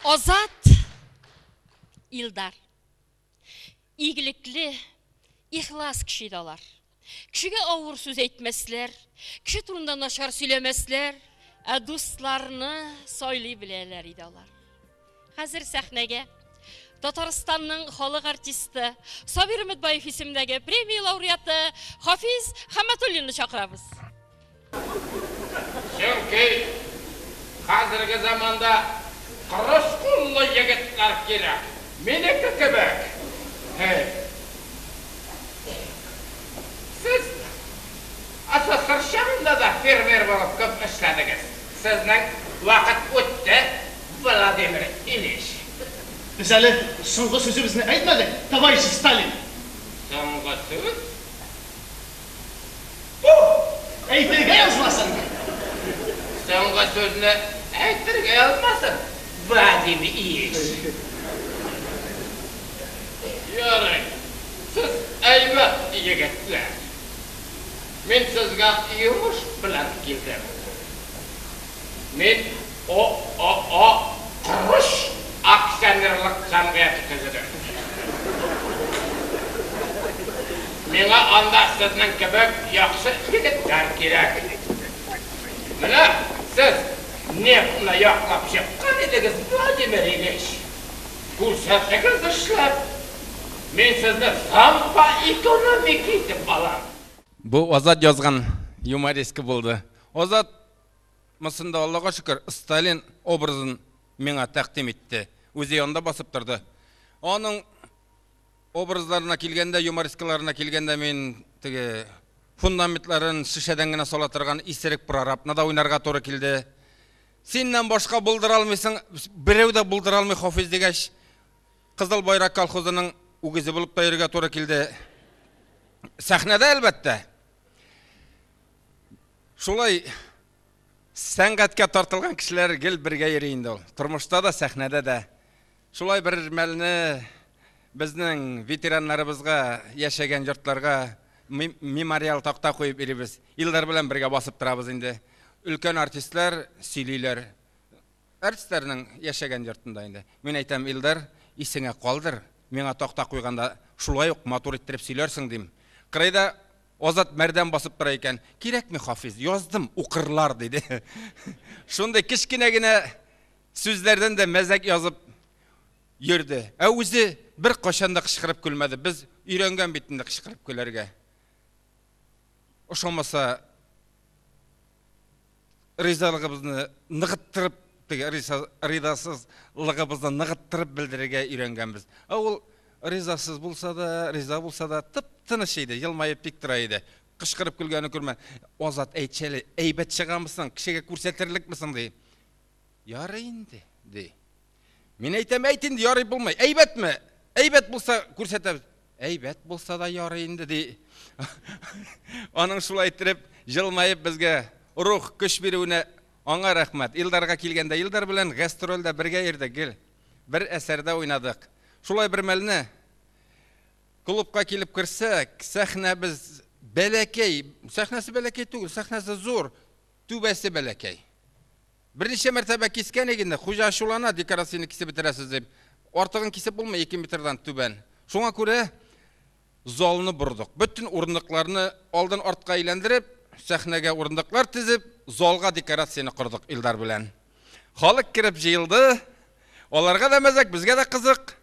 Азат Илдар. Игелекле, ихлас кеше иде алар. Кешегә авыр сүз әйтмәсләр, кеше турында начар сөйләмәсләр. Ә дусларны сайлый беләләр иде алар. Хәзер сәхнәгә Татарстанның халык артисты, Сабир Өметбаев исемендәге премия лауреаты Хафиз Хәмәтуллинны чакырабыз. Чөнки хәзерге заманда корыч куллы егетләр кирәк. Минеке кебек. Һе. Сез СССР чорында да фермер булып күп эшләдегез. Сезнең вакыт үтте, Владимир Ильич. Без әле соңгы сүзебезне әйтмәдек, товарищ Сталин. Соңгы сүз? Бу! Әйтергә язмасын! Соңгы сүзне әйтергә язмасын, Владимир Ильич. Ярый, сез әйбәт егетләр. Мин сезгә йомыш белән килдем. Мин ООО Корыч акционерлык җәмгыяте төзедем. Миңа анда сезнең кебек яхшы егетләр кирәк. Менә сез нефтьне яклап чыккан идегез, Владимир Ильич. Күрсәтегез эшләп. Мин сезне зам по экономике итеп алам. Бу Азат язган юмореска булды. Азат монсында, Аллага шөкер, Сталин образын миңа тәкъдим итте. Үзе янында басып торды. Аның образларына килгәндә, юморескаларына килгәндә мин теге фундаментларын шешәдән генә сала торган исерек прорабны да уйнарга туры килде. Синнән башка булдыра алмыйсың, берәү дә булдыра алмый Хафиз дигәч, Кызыл Байрак колхозының үгезе булып та йөрергә туры килде. Сәхнәдә, әлбәттә. Шулай сәнгатькә тартылган кешеләр гел бергә йөри инде ул. Тормышта да, сәхнәдә дә. Шулай бер мәлне безнең ветераннарыбызга яшәгән йортларга мемориал такта куеп йөрибез. Илдар белән бергә басып торабыз инде. Өлкән артистлар сөйлиләр. Артистларның яшәгән йортында инде. Мин әйтәм, Илдар, исеңә калдыр, миңа такта куйганда шулай ук матур иттереп сөйләрсең, дим. Кырыйда Азат Мәрдән басып тора икән. Кирәкми, Хафиз, яздым, укырлар, диде. Шундый кечкенә генә сүзләрдән дә мәзәк язып йөрде. Ә үзе беркайчан да кычкырып көлмәде. Без өйрәнгән бит инде кычкырып көләргә. Ошамаса, ризалыгыбызны ныгыттырып, теге ризасызлыгыбызны ныгыттырып белдерергә өйрәнгәнбез. Ә ул ризасыз булса да, риза булса да, тып-тыныч иде, елмаеп тик тора иде. Кычкырып көлгәнен күрмә. Азат, әйтче әле, әйбәт чыгамысың, кешегә күрсәтерлекме соң, ди. Ярый инде, ди. Мин әйтәм, әйт инде, ярый булмый. Әйбәтме? Әйбәт булса, күрсәтәбез. Әйбәт булса да ярый инде, ди. Аның шулай иттереп, җылмаеп безгә рух, көч бирүенә аңа рәхмәт. Илдарга килгәндә, Илдар белән гастрольдә бергә йөрдек гел. Бер әсәрдә уйнадык. Шулай бер мәлне клубка килеп керсәк, сәхнәбез бәләкәй, сәхнәсе бәләкәй түгел, сәхнәсе зур, түбәсе бәләкәй. Берничә мәртәбә кискән идек инде, хуҗа ачулана, декорацияне кисеп бетерәсез дип. Артыгын кисеп булмый, 2 метрдан түбән. Шуңа күрә залны бордык. Бөтен урындыкларны алдан артка әйләндереп, сәхнәгә урындыклар тезеп, залга декорацияне кордык Илдар белән. Халык кереп җыелды. Аларга да мәзәк, безгә дә кызык.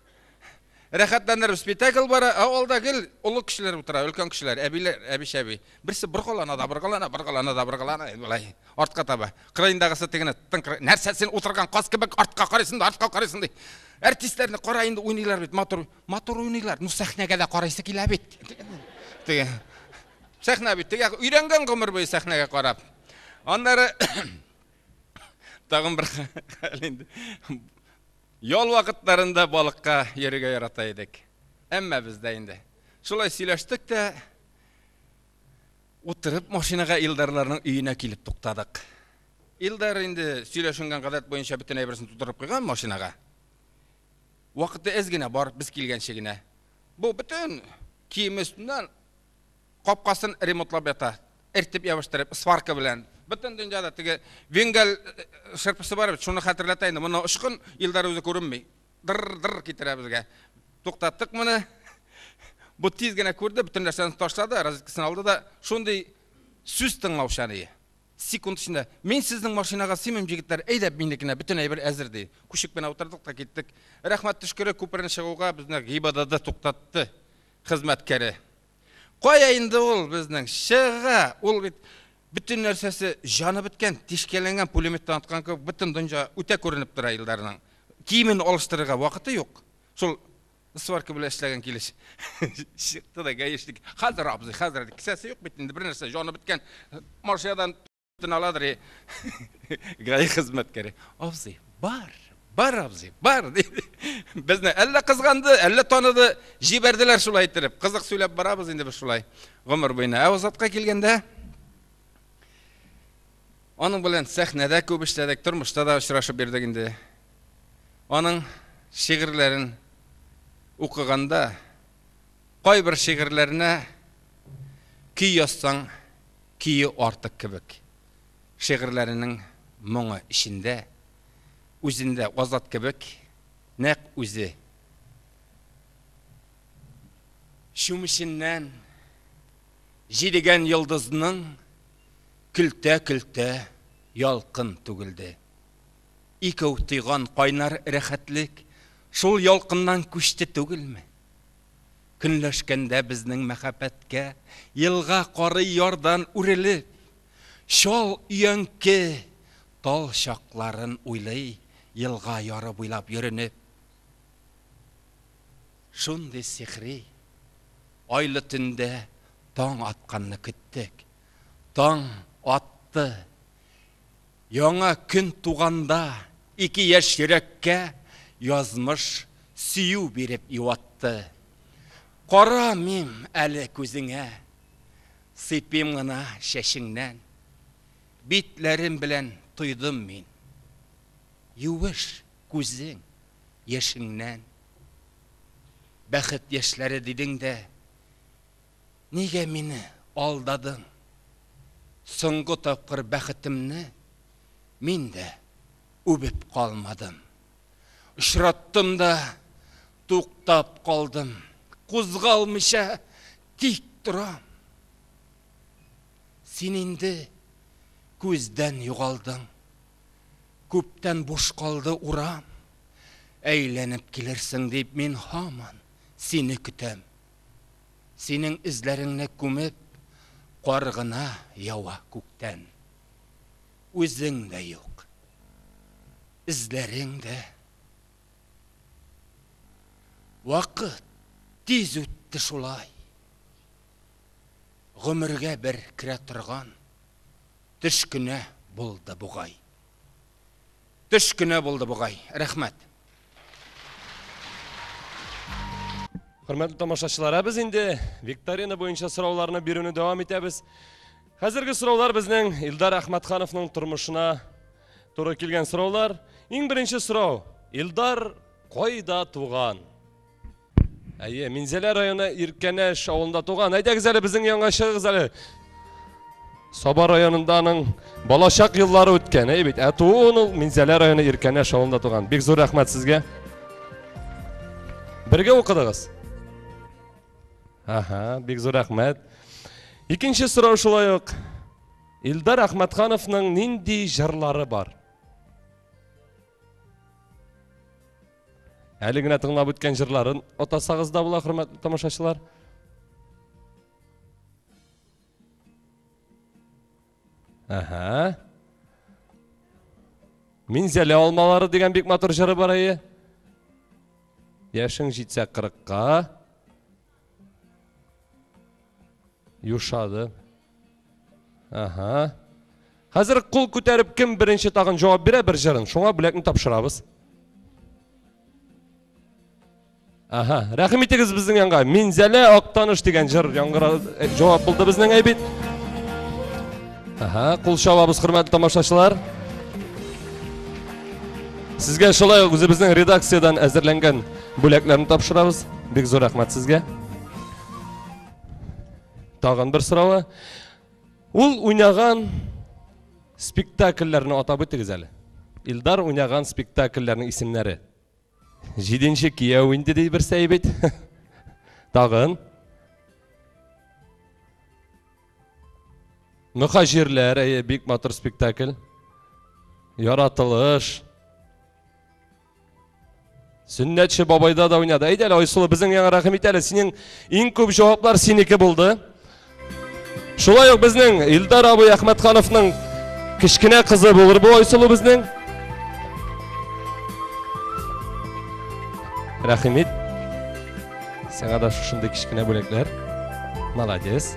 Рәхәтләнеп спектакль бара, ә алда гел олы кешеләр утыра, өлкән кешеләр, әбиләр, әби-чәби. Берсе боргалана да боргалана, боргалана да боргалана, болай артка таба. Кырыендагысы тегене тыңкыр, нәрсә син утырган каз кебек артка карыйсың да артка карыйсың ди. Артистларны кара инде уйныйлар бит, матур, матур уйныйлар. Ну сәхнәгә дә карыйсы килә бит. Теге сәхнә бит, теге өйрәнгән гомер буе сәхнәгә карап. Аннары тагын бер хәл инде. Ял вакытларында балыкка йөрергә ярата идек. Әмма без дә инде. Шулай сөйләштек тә, утырып машинага Илдарларның өенә килеп туктадык. Илдар инде сөйләшенгән гадәт буенча бөтен әйберсен тутырып куйган машинага. Вакыты әз генә бар, без килгәнче генә. Бу бөтен киеме өстеннән Капкасын ремонтлап ята. Эртеп ябыштырып, сварка белән. Бөтен дөньяда теге венгаль шырпысы бар бит, шуны хәтерләтә инде. Моны очкын, Илдар үзе күренми. Дыр-дыр китерә безгә. Туктаттык моны. Бу тиз генә күрде, бөтен нәрсәне ташлады, розеткасын алды да, шундый сүз тыңлаучан ие. Секунд эчендә, Мин сезнең машинага сыймыйм, җегетләр, әйдә минекенә, бөтен әйбер әзер, ди. Күчеп кенә утырдык та киттек. Рәхмәт төшкере, күперне чыгуга безне ГИБДД туктатты хезмәткәре. Кая инде ул безнең? Чыга! Ул бит бөтен нәрсәсе җаны беткән, тишкәләнгән, пулеметтан аткан кебек, бөтен дөнья үтә күренеп тора Илдарның. Киемен алыштырырга вакыты юк. Шул сварка белән эшләгән килеш чыкты да гаишник. Хәзер, абзый, хәзер. Кесәсе юк бит инде, бер нәрсә, җаны беткән. Машинадан төн аладыр. Гаи хезмәткәре. Абзый, бар, бар, абзый, бар, диде. Безне әллә кызганды, әллә таныды, җибәрделәр шулай иттереп. Кызык сөйләп барабыз инде без шулай гомер буена. Ә Азатка килгәндә, аның белән сәхнәдә күп эшләдек, тормышта да очрашып йөрдек инде. Аның шигырьләрен укыганда, кайбер шигырьләренә көй язсаң, көе артык кебек. Шигырьләренең моңы эчендә, үзендә Азат кебек, нәкъ үзе. Чүмеченнән җидегән йолдызның көлтә-көлтә ялкын түгелде. Икәү тойган кайнар рәхәтлек шул ялкыннан күчте түгелме? Көнләшкәндә безнең мәхәббәткә елга карый ярдан үрелеп, чал өянке тал чакларын уйлый елга яры буйлап йөренеп. Шундый сихри, айлы төндә таң атканны көттек. Таң атты. Яңа көн туганда ике яшь йөрәккә язмыш сөю биреп юатты. Карамыйм әле күзеңә, сыйпыйм гына чәчеңнән. Битләрем белән тойдым мин юеш күзең яшеңнән. Бәхет яшьләре дидең дә, Нигә мине алдадың? Соңгы тапкыр бәхетемне мин дә үбеп калмадым. Очраттым да туктап калдым, кузгалмыйча тик торам. Син инде күздән югалдың, күптән буш калды урам. Әйләнеп килерсең дип мин һаман сине көтәм. Синең эзләреңне күмеп, кар гына ява күктән. Үзең дә юк. Эзләрең дә. Вакыт тиз үтте шулай. Гомергә бер керә торган төш кенә булды бугай. Төш кенә булды бугай. Рәхмәт. Хөрмәтле тамашачылар, ә без инде викторина буенча сорауларны бирүне дәвам итәбез. Хәзерге сораулар безнең Илдар Әхмәтхановның тормышына туры килгән сораулар. Иң беренче сорау. Илдар кайда туган? Әйе, Минзәлә районы Иркәнәш авылында туган. Әйдәгез әле безнең янга чыгыгыз әле. Саба районында аның балачак еллары үткән, әйе бит. Ә тууын ул Минзәлә районы Иркәнәш авылында туган. Бик зур рәхмәт сезгә. Бергә укыдыгыз? Аһа, бик зур рәхмәт. Икенче сорау шулай ук. Илдар Әхмәтхановның нинди җырлары бар? Әле генә тыңлап үткән җырларын атасагыз да була, хөрмәтле тамашачылар. Әһә. Минзәлә алмалары дигән бик матур җыры бар әйе. Яшең җитсә кырыкка. Юшады. Ага. Хәзер кул күтәреп кем беренче тагын җавап бирә бер җырын, шуңа бүләкне тапшырабыз. Ага, рәхим итегез безнең янга. Минзәлә Актаныш дигән җыр яңгыра э, җавап булды безнең әйбит. Ага, кул чабабыз, хөрмәтле тамашачылар. Сезгә шулай ук үзебезнең редакциядән әзерләнгән бүләкләрне тапшырабыз. Бик зур рәхмәт сезгә. Тагын бер соравы. Ул уйнаган спектакльләрне атап үтегез әле. Илдар уйнаган спектакльләрнең исемнәре. Җиденче кияү инде ди берсе әйбит. Тагын. Мөхаҗирләр, әйе, бик матур спектакль. Яратылыш. Сөннәтче бабайда да уйнады. Әйдә әле, Айсылу, безнең яңа рәхим ит әле. Синең иң күп җаваплар синеке булды. Шулай ук безнең Илдар абый Әхмәтхановның кечкенә кызы булыр бу Айсылу безнең. Рәхим ит. Сиңа да шушындый кечкенә бүләкләр. Молодец.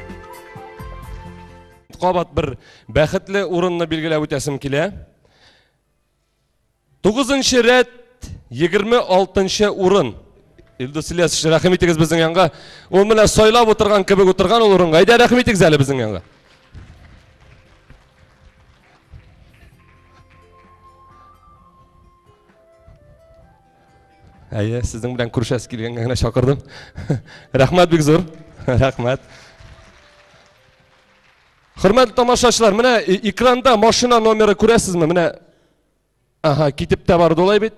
Кабат бер бәхетле урынны билгеләп үтәсем килә. Тугызынчы рәт, 26 урын. Илдус Ильясович, рәхим итегез безнең янга. Ул менә сайлап утырган кебек утырган ул урынга. Әйдә, рәхим итегез әле безнең янга. Әйе, сезнең белән күрешәсе килгәнгә генә чакырдым. Рәхмәт бик зур. Рәхмәт. Хөрмәтле тамашачылар, менә экранда машина номеры күрәсезме? Менә Ага, китеп тә барды улай бит.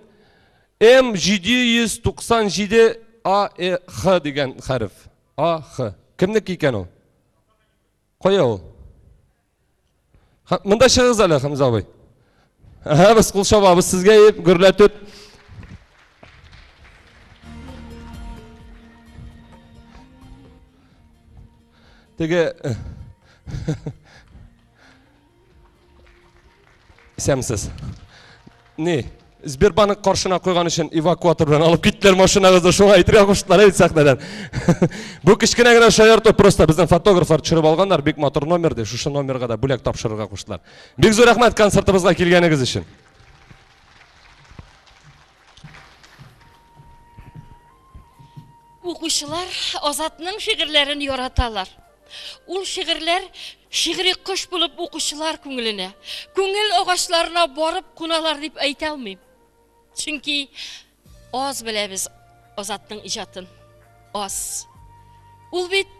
М797 А Э Х дигән хәреф. А Х. Кемнеке икән ул? Кая ул? Монда чыгыгыз әле, Хәмзә абый. Ага, без кул чабабыз сезгә дип, гөрләтеп. Теге Исәнмесез. Ни, Сбербанк каршына куйган өчен эвакуатор белән алып киттеләр машинагызны, шуңа әйтергә куштылар әйт сәхнәдән. Бу кечкенә генә шаярту просто безнең фотографлар төшереп алганнар, бик матур номер ди, шушы номерга да бүләк тапшырырга куштылар. Бик зур рәхмәт концертыбызга килгәнегез өчен. Укучылар Азатның шигырьләрен яраталар. Ул шигырьләр шигъри кош булып укучылар күңеленә, күңел агачларына барып куналар дип әйтә алмыйм. Чөнки аз беләбез Азатның иҗатын. Аз. Ул бит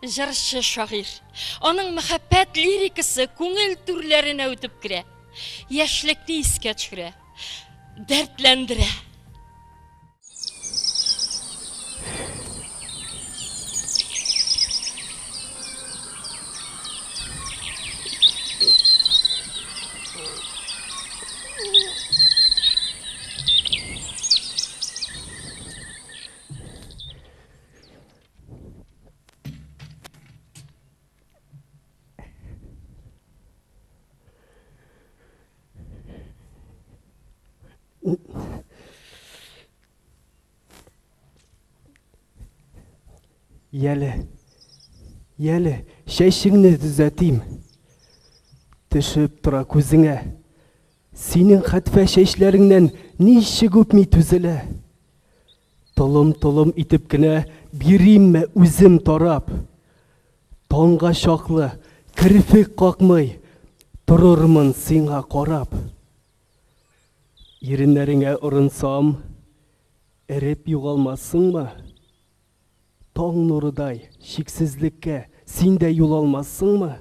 җырчы шагыйрь. Аның мәхәббәт лирикасы күңел түрләренә үтеп керә. Яшьлекне искә төшерә, дәртләндерә. Яле, яле, чәчеңне төзәтим. Төшеп тора күзеңә. Синең хәтфә чәчләреңнән ничек үпми түзелә. Толым-толым итеп кенә биримме үзем тарап. Таңга чаклы керфек какмый торырмын сиңа карап. Иреннәреңә орынсам, эреп югалмассыңмы? Таң нурыдай чиксезлеккә син дә юл алмассыңмы?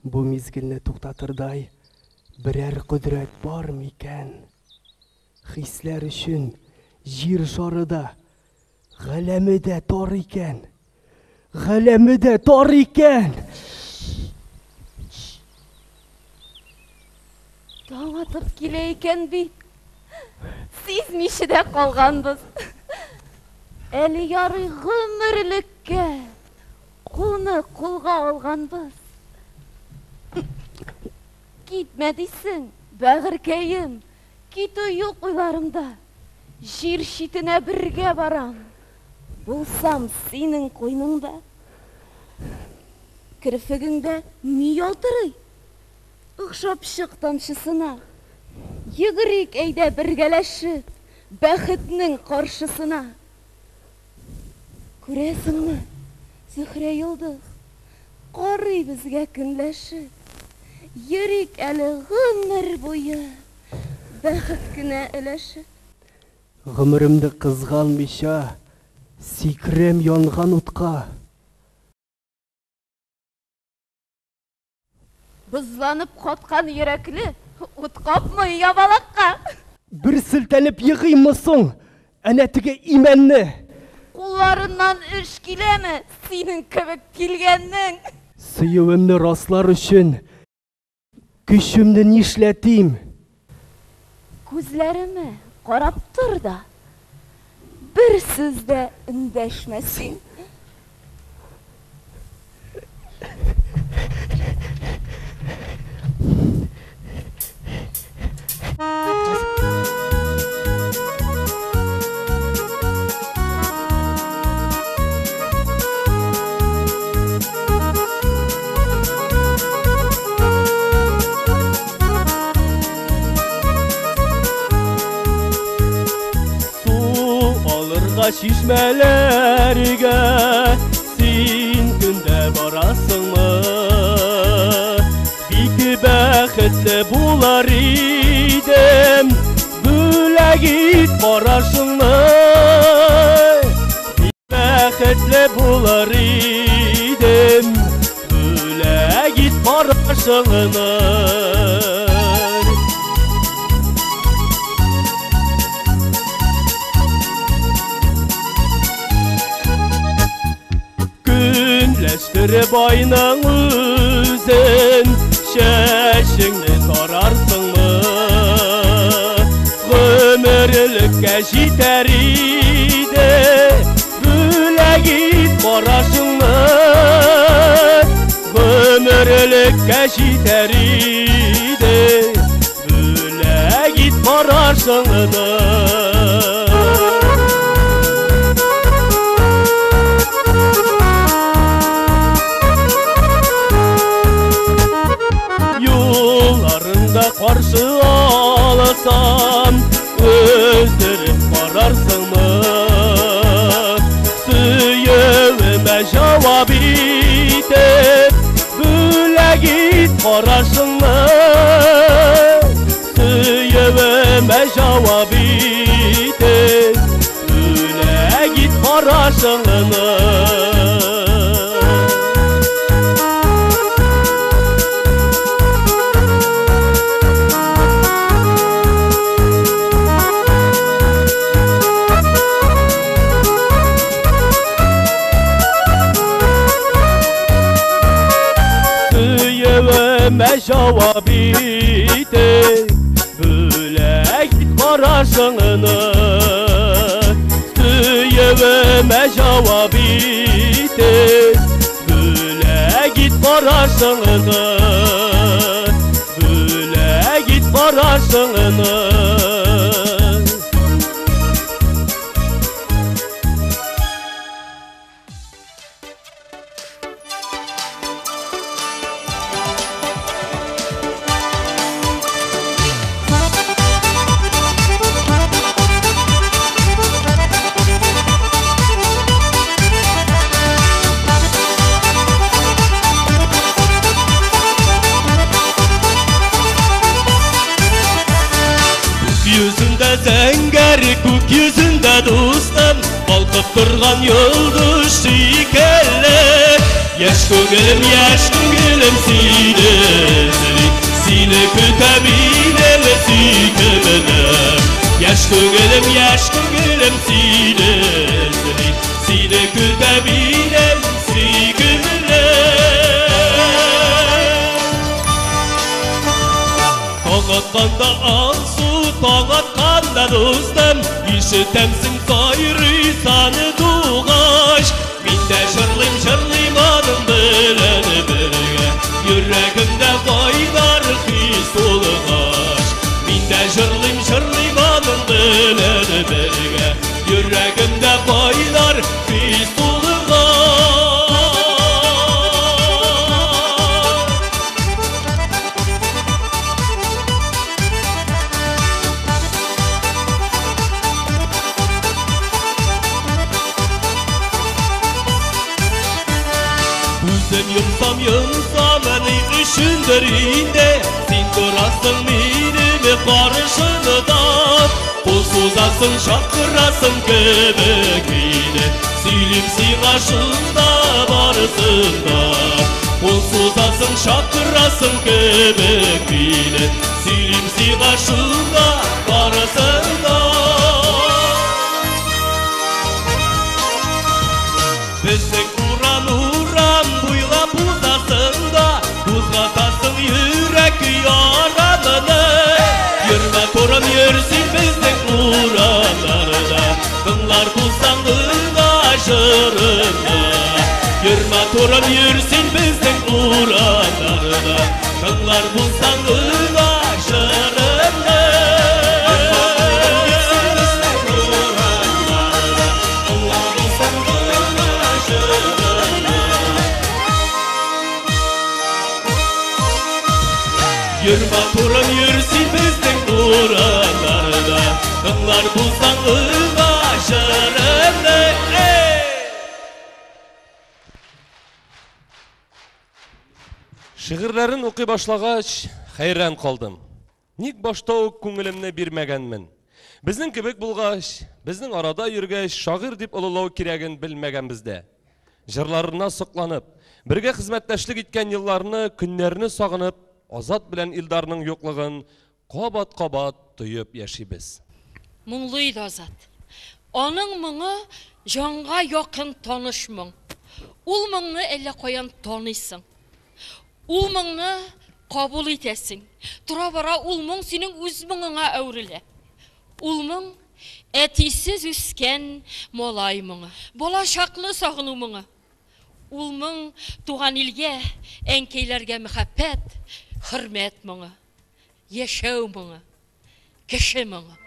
Бу мизгелне туктатырдай берәр кодрәт бар микән? Хисләр өчен җир шары да, галәме дә тар икән. Галәме дә тар икән! Таң атып килә икән бит. Сизмичә дә калганбыз. Әле ярый гомерлеккә кулны кулга алганбыз. Китмә дисең, бәгырькәем, китү юк уйларымда. Җир читенә бергә барам. Булсам синең куйныңда. Керфегеңдә ни ялтырый? Охшап чык тамчысына. Йөгерик, әйдә, бергәләшеп, бәхетнең каршысына. Күрәсеңме, Зөһрә йолдыз, карый безгә көнләшеп. Йөрик әле гомер буе, бәхет кенә өләшеп. Гомеремне кызганмыйча, сикерәм янган утка. Бозланып каткан йөрәкле ут капмый ябалакка. Бер селтәнеп егыйммы соң әнә теге имәнне? Кулларыннан эш киләме синең кебек килгәннең? Сөюемне раслар өчен көчемне нишләтим? Күзләремә карап тор да, бер сүз дә эндәшмә син. Су алырга чишмәләргә син көндә барасыңмы? Бик бәхетле булар идем, бүләк ит карашыңны. Бик бәхетле булар идем, бүләк ит карашыңны. Көнләштереп айның үзен, чәчеңне тарарсыңмы? Гомерлеккә җитәр иде, бүләк ит карашыңны. Гомерлеккә җитәр иде, бүләк ит карашыңны. Юлларыңда каршы алсам, өздереп карарсыңмы? Сөюемә җавап итеп, бүләк ит карашыңны. Сөюемә җавап итеп, бүләк ит карашыңны. Сөюемә җавап итеп, бүләк ит карашыңны. Сөюемә җавап итеп, бүләк ит карашыңны. Бүләк ит карашыңны. Күк йөзендә зәңгәр, күк йөзендә дустым, балкып торган йолдыз шикелле. Яшь күңелем, яшь күңелем сине эзли, сине көтә минем сөйкемем. Яшь күңелем, яшь күңелем сине эзли, сине көтә минем сөйкемем. Таң атканда алсу, таң атканда дустым, ишетәмсең сайрый сандугач. Мин дә җырлыйм, җырлыйм аның белән бергә, йөрәгемдә кайнар хис тулгач. Мин дә җырлыйм, җырлыйм аның белән бергә, йөрәгемдә кайнар хис тулгач. Күзем йомсам, йомсам, ни өчендер инде син торасың минем каршымда. Кул сузасың, чакырасың кебек мине, сөйлим сиңа шунда барысын да. Кул сузасың, чакырасың кебек мине, сөйлим сиңа шунда барысын да. Безнең урам, урам буйлап узасың. матурым, йөр син безнең урамнарда, Тыңлар булсаң гына җырымны. Тыңлар булсаң гына җырымны. Йөр матурым, йөр син безнең урамнарда, Тыңлар булсаң гына җырымны. Шигырьләрен укый башлагач, хәйран калдым. Ник башта ук күңелемне бирмәгәнмен? Безнең кебек булгач, безнең арада йөргәч, шагыйрь дип олылау кирәген белмәгәнбез дә. Җырларына сокланып, бергә хезмәттәшлек иткән елларны, көннәрне сагынып, Азат белән Илдарның юклыгын кабат-кабат тоеп яшибез. Моңлы иде Азат. Аның моңы җанга якын таныш моң. Ул моңны әллә каян таныйсың. Ул моңны кабул итәсең. Тора-бара ул моң синең үз моңыңа әверелә. Ул моң әтисез үскән малай моңы, балачакны сагыну моңы. Ул моң туган илгә, әнкәйләргә мәхәббәт, хөрмәт моңы, яшәү моңы, кеше моңы.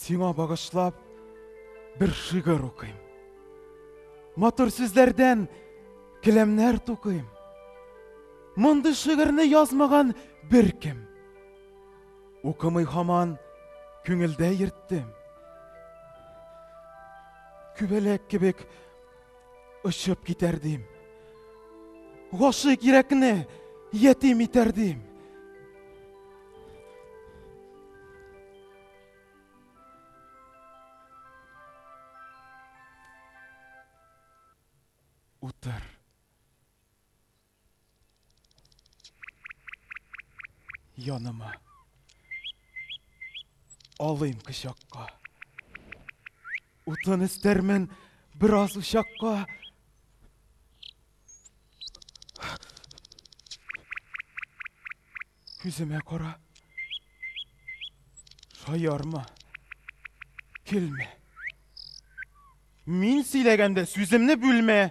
Сиңа багышлап бер шигырь укыйм. Матур сүзләрдән келәмнәр тукыйм. Мондый шигырьне язмаган беркем. Укымый һаман күңелдә йөрттем. Күбәләк кебек очып китәр дим. Гашыйк йөрәкне ятим итәр дим. Утыр. Яныма. Алыйм кочакка. Утын өстәрмен бераз учакка. Күземә кара. Шаярма. Көлмә. Мин сөйләгәндә сүземне бүлмә.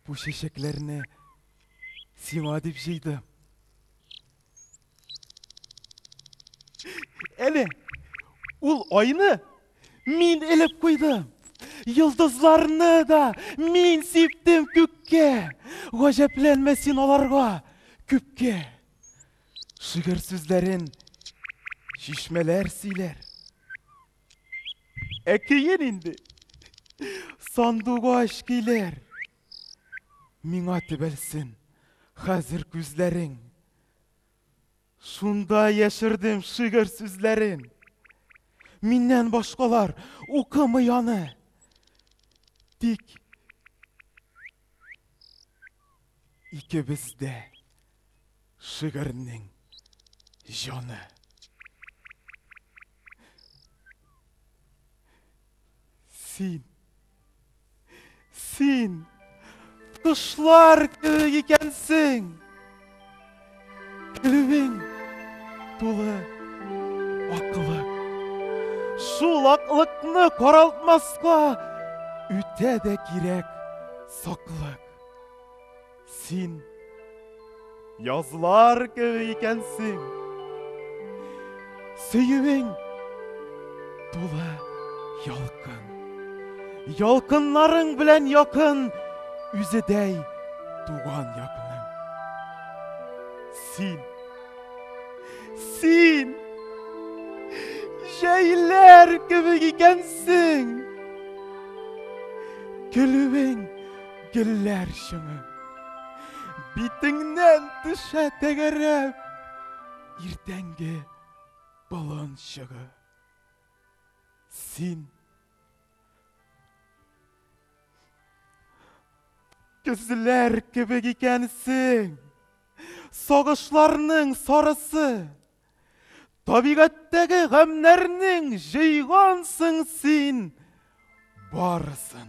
Бу чәчәкләрне сиңа дип җыйдым. Әнә, ул айны мин элеп куйдым. Йолдызларны да мин сиптем күккә. Гаҗәпләнмә син аларга күпкә. Шигырь сүзләрен чишмәләр сөйләр. Ә көен инде сандугач көйләр. Миңа төбәлсен хәзер күзләрең. Шунда яшердем шигырь сүзләрен. Миннән башкалар укымый аны. Тик икебез дә шигырьнең җаны. Син, син кошлар кебек икәнсең. Көлүең тулы аклык. Шул аклыкны каралтмаска үтә дә кирәк саклык. Син язлар кебек икәнсең. Сөюең тулы ялкын. Ялкыннарың белән якын үзедәй туган якның. Син, син җәйләр кебек икәнсең. Көлүең гөлләр чыңы. Битеңнән төшә тәгәрәп иртәнге болын чыгы. Син көзләр кебек икәнсең. Сагышларның сарысы. Табигатьтәге гамьнәрнең җыйгансың син барысын.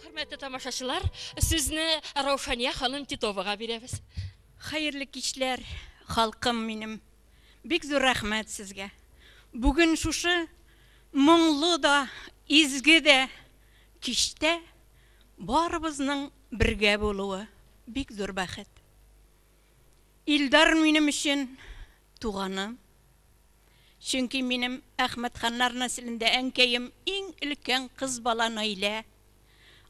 Хөрмәтле тамашачылар, сүзне Раушания ханым Титовага бирәбез. Хәерле кичләр, халкым минем. Бик зур рәхмәт сезгә. Бүген шушы моңлы да, изге дә кичтә барыбызның бергә булуы бик зур бәхет. Илдар минем өчен туганым. Чөнки минем Әхмәтханнар нәселендә әнкәем иң өлкән кыз бала Наилә.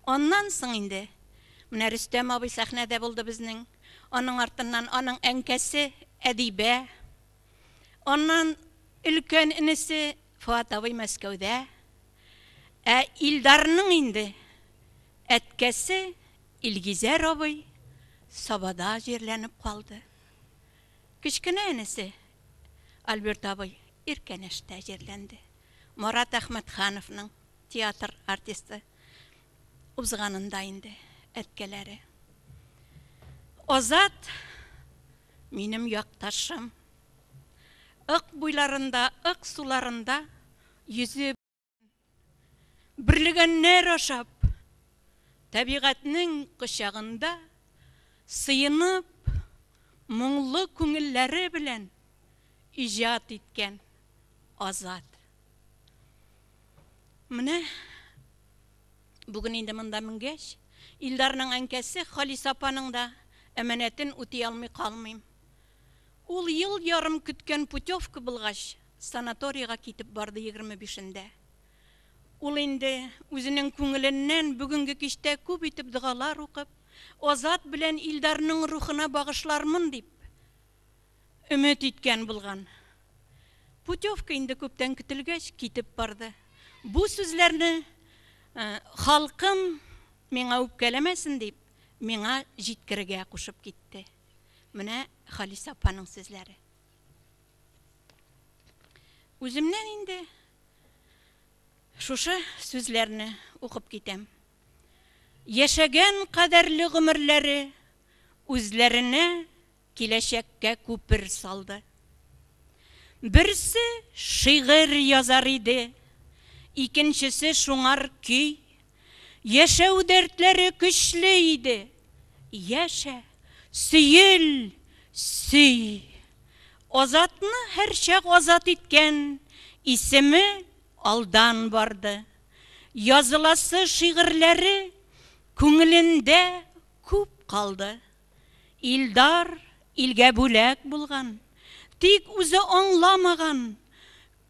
Аннан соң инде менә Рөстәм абый сәхнәдә булды безнең. Аның артыннан аның әнкәсе Әдибә. Аннан өлкән энесе Фоат абый Мәскәүдә. Ә Илдарның инде әткәсе Илгизәр абый Сабада җирләнеп калды. Кечкенә энесе Альберт абый Иркәнәштә җирләнде. Марат Әхмәтхановның, театр артисты, узганында инде әткәләре. Азат, минем якташым. Ык буйларында, Ык суларында йөзеп, бөрлегәннәр ашап, табигатьнең кочагында сыенып, моңлы күңелләре белән иҗат иткән Азат. Менә бүген инде монда менгәч, Илдарның әнкәсе Халисә апаның да әманәтен үти алмый калмыйм. Ул ел ярым көткән путевка булгач, санаторийга китеп барды 25-ндә. Ул инде үзенең күңеленнән бүгенге кичтә күп итеп догалар укып, Азат белән Илдарның рухына багышлармын дип өмет иткән булган. Путевка инде күптән көтелгәч, китеп барды. Бу сүзләрне халкым миңа үпкәләмәсен дип, миңа җиткерергә кушып китте. Менә Халисә апаның сүзләре. Үземнән инде шушы сүзләрне укып китәм. Яшәгән кадәрле гомерләре үзләренә киләчәккә күпер салды. Берсе шигырь язар иде, икенчесе шуңар көй. Яшәү дәртләре көчле иде. Яшә, сөел, сөй! Азатны һәрчак азат иткән исеме алдан барды. Языласы шигырьләре күңелендә күп калды. Илдар илгә бүләк булган, тик үзе аңламаган,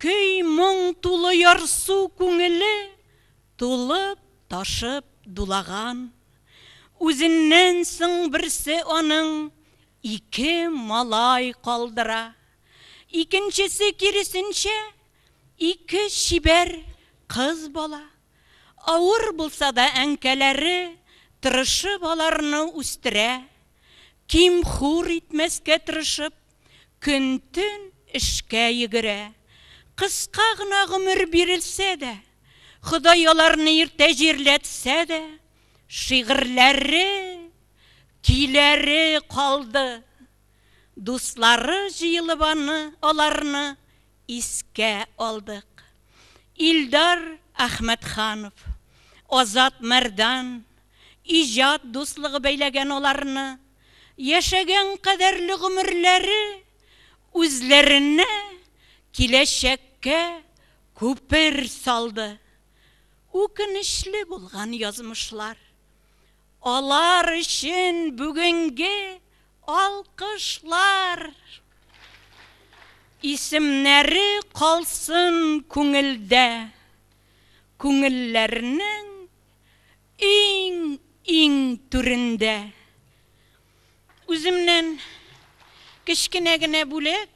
көй-моң тулы ярсу күңеле тулып, ташып дулаган. Үзеннән соң берсе аның ике малай калдыра. Икенчесе, киресенчә, ике чибәр кыз бала. Авыр булса да әнкәләре тырышып аларны үстерә. Ким-хур итмәскә тырышып, көн-төн эшкә йөгерә. Кыска гына гомер бирелсә дә, Ходай аларны иртә җирләтсә дә, шигырьләре, көйләре калды. Дуслары җыелып аны, аларны искә алдык. Илдар Әхмәтханов, Азат Мәрдан, иҗат дуслыгы бәйләгән аларны. Яшәгән кадәрле гомерләре үзләренә киләчәккә күпер салды. Үкенечле булган язмышлар. Алар өчен бүгенге алкышлар. Исемнәре калсын күңелдә, Күңелләрнең иң-иң түрендә. Үземнән кечкенә генә бүләк,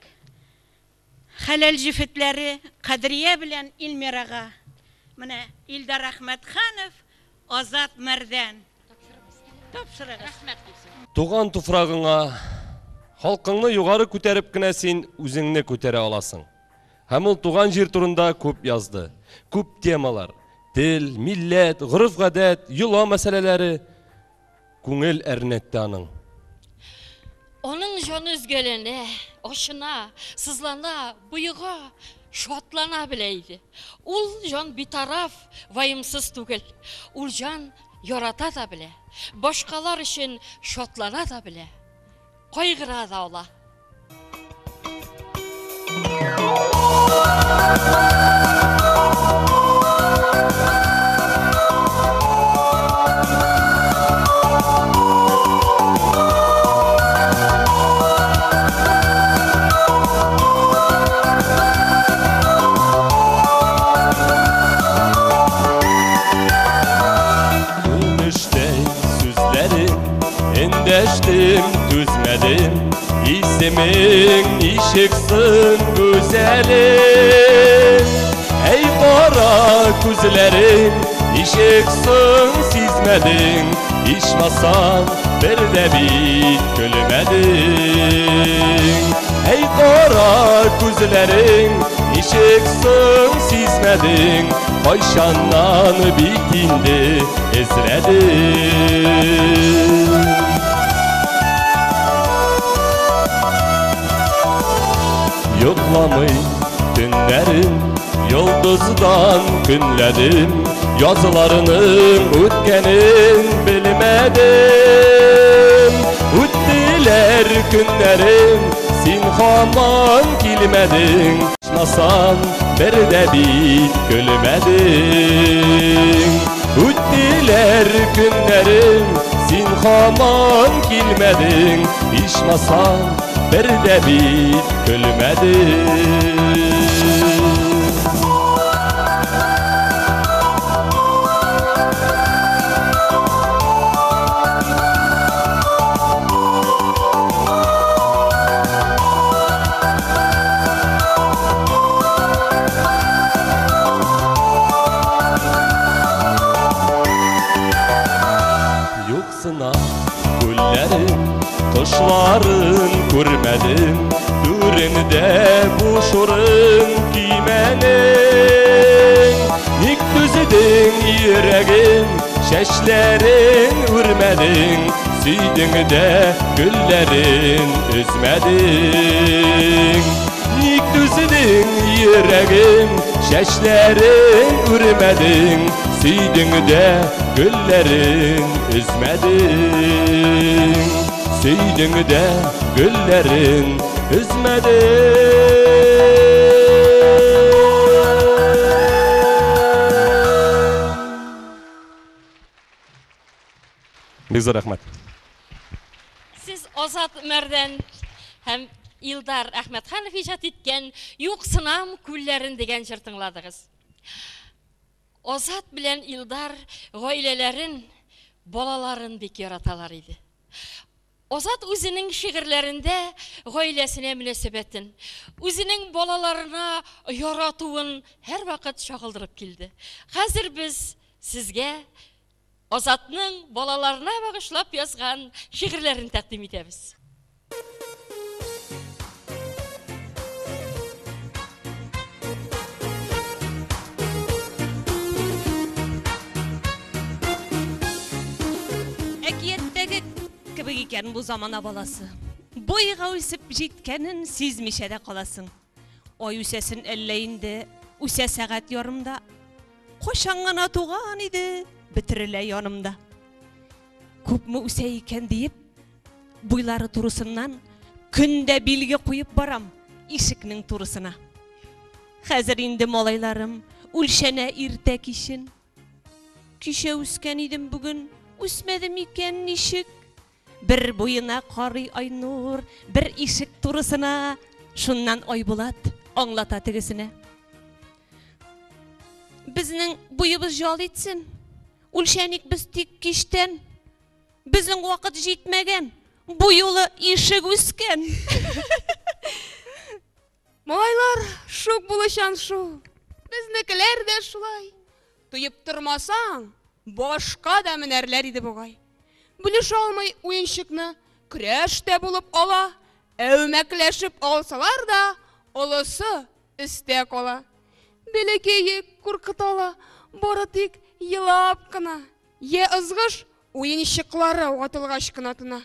Хәләл җефетләре Кадрия белән Эльмирага. Менә Илдар Әхмәтханов, Азат Мәрдән. Тапшырыгыз. Туган туфрагыңа Халкыңны югары күтәреп кенә син үзеңне күтәрә аласың. Һәм ул туган җир турында күп язды. Күп темалар, тел, милләт, гореф-гадәт, йола мәсьәләләре күңел әрнетте аның. Аның җаны өзгәләнә, ачына, сызлана, боега, шатлана белә иде. Ул җан битараф, ваемсыз түгел. Ул җан ярата да белә, башкалар өчен шатлана да белә, кайгыра да ала. Көмештәй сүзләрең, эндәштем, түзмәдем. Исемең ничек соң, гүзәлем? Әй кара күзләрең, ничек соң сизмәдең? Ичмасам, бер дә бит көлмәдең. Әй кара күзләрең, ничек соң сизмәдең? Кайчаннан бит инде эзләдем. Йокламый төннәрен, йолдыздан көнләдем, Язларының үткәнен белмәдем. Үттеләр көннәрем, син һаман килмәдең. Ичмасам, бер дә бит көлмәдең. Үттеләр көннәрем, син һаман килмәдең. Ичмасам, бер дә бит көлмәдең. Юксына күлләрен, кошларын күрмәдем, Түрендә буш урын көймәнең. Ник түзедең йөрәгем, чәчләрен үрмәдең, Сөйдең дә гөлләрен өзмәдең. Ник түзедең йөрәгем, чәчләрен үрмәдең, Сөйдең дә гөлләрен өзмәдең. Сөйдең дә гөлләрен өзмәдең. Бик зур рәхмәт. Сез Азат Мәрдән һәм Илдар Әхмәтханов иҗат иткән Юксынам күлләрен дигән җыр тыңладыгыз. Азат белән Илдар гаиләләрен, балаларын бик яраталар иде. Азат үзенең шигырьләрендә гаиләсенә мөнәсәбәтен, үзенең балаларына яратуын һәрвакыт чагылдырып килде. Хәзер без сезгә Азатның балаларына багышлап язган шигырьләрен тәкъдим итәбез. Әкияттәге кебек икән бу замана баласы. Буйга үсеп җиткәнен сизмичә дә каласың. Ай үсәсен әллә инде үсә сәгать ярымда. Кайчан гына туган иде, бетерелә янымда. Күпме үсә икән диеп, буйлары турысыннан көндә билге куеп барам ишекнең турысына. Хәзер инде малайларым үлчәнә иртә кичен. Кичә үскән идем бүген, үсмәдем икән ничек? Бер буена карый Айнур, бер ишек турысына, шуннан Айбулат аңлата тегесенә. Безнең буебыз жал итсен, үлчәник без тик кичтән. Безнең вакыт җитмәгән, бу юлы ишек үскән. Малайлар шук булучан шул. Безнекеләр дә шулай. Тоеп тормасаң, башка да менәрләр иде бугай. Бүлешә алмый уенчыкны, көрәш тә булып ала. Әүмәкләшеп алсалар да, олысы өстә кала. Бәләкәе куркыта ла, бары тик елап кына, йә ызгыш уенчыклары ватылгач кына тына.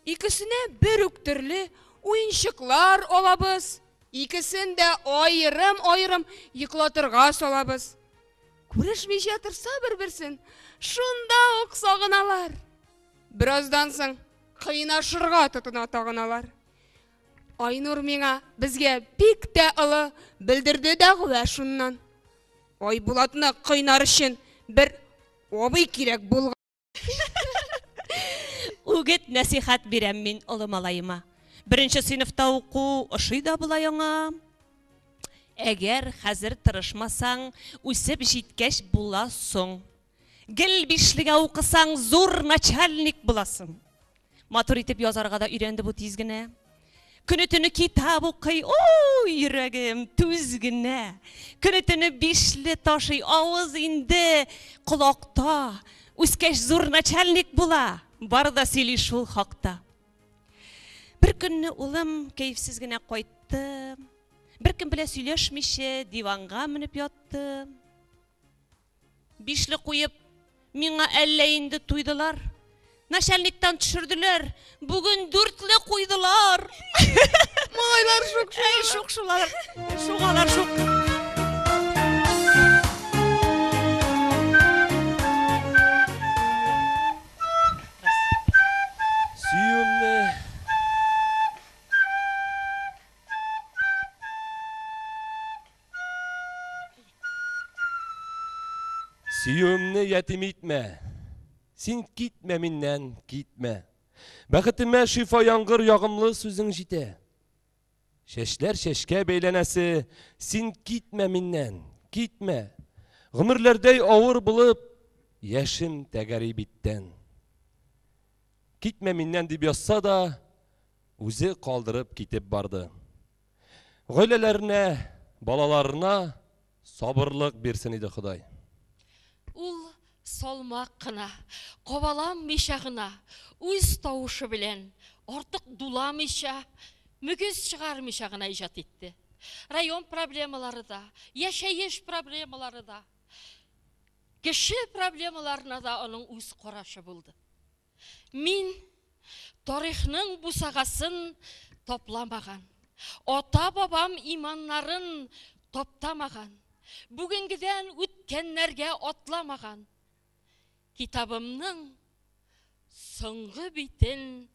Икесенә бер үк төрле уенчыклар алабыз, икесен дә аерым-аерым йоклатырга салабыз. Күрешмичә торса бер-берсен, шунда ук сагыналар. Бераздан соң кыйнашырга тотына тагын алар. Айнур миңа, безгә бик тә олы белдерде дәгъва шуннан. Айбулатны кыйнар өчен бер абый кирәк булган. Үгет нәсихәт бирәм мин олы малаема. Беренче сыйныфта уку ошый да болай аңа. Әгәр хәзер тырышмасаң, үсеп җиткәч була соң. Гел бишлегә укысаң, зур начальник буласың. Матур итеп язарга да өйрәнде бу тиз генә. Көне-төне китап укый, ой, йөрәгем, түз генә. Көне-төне бишле ташый, авыз инде колакта. Үскәч зур начальник була, бар да сөйли шул хакта. Бер көнне улым кәефсез генә кайтты. Беркем белән сөйләшмичә диванга менеп ятты. Бишле куеп, миңа әллә инде туйдылар. Начальниктан төшерделәр. Бүген дүртле куйдылар. Малайлар шук Әй, шук шулар. Шук алар шук. Сөюемне Сөюемне ятим итмә. Син китмә миннән, китмә. Бәхетемә шифа яңгыр ягымлы сүзең җитә. Чәчләр чәчкә бәйләнәсе, син китмә миннән, китмә. Гомерләрдәй авыр булып, яшем тәгәри биттән. Китмә миннән дип язса да, үзе калдырып китеп барды. Гаиләләренә, балаларына сабырлык бирсен иде Ходай. Ул салмак кына, кабаланмыйча гына, үз тавышы белән, артык дуламыйча, мөгез чыгармыйча гына иҗат итте. Район проблемалары да, яшәеш проблемалары да, кеше проблемаларына да аның үз карашы булды. Мин тарихның бусагасын тапламаган, ата-бабам иманнарын таптамаган, бүгенгедән үткәннәргә атламаган, китабымның соңгы битен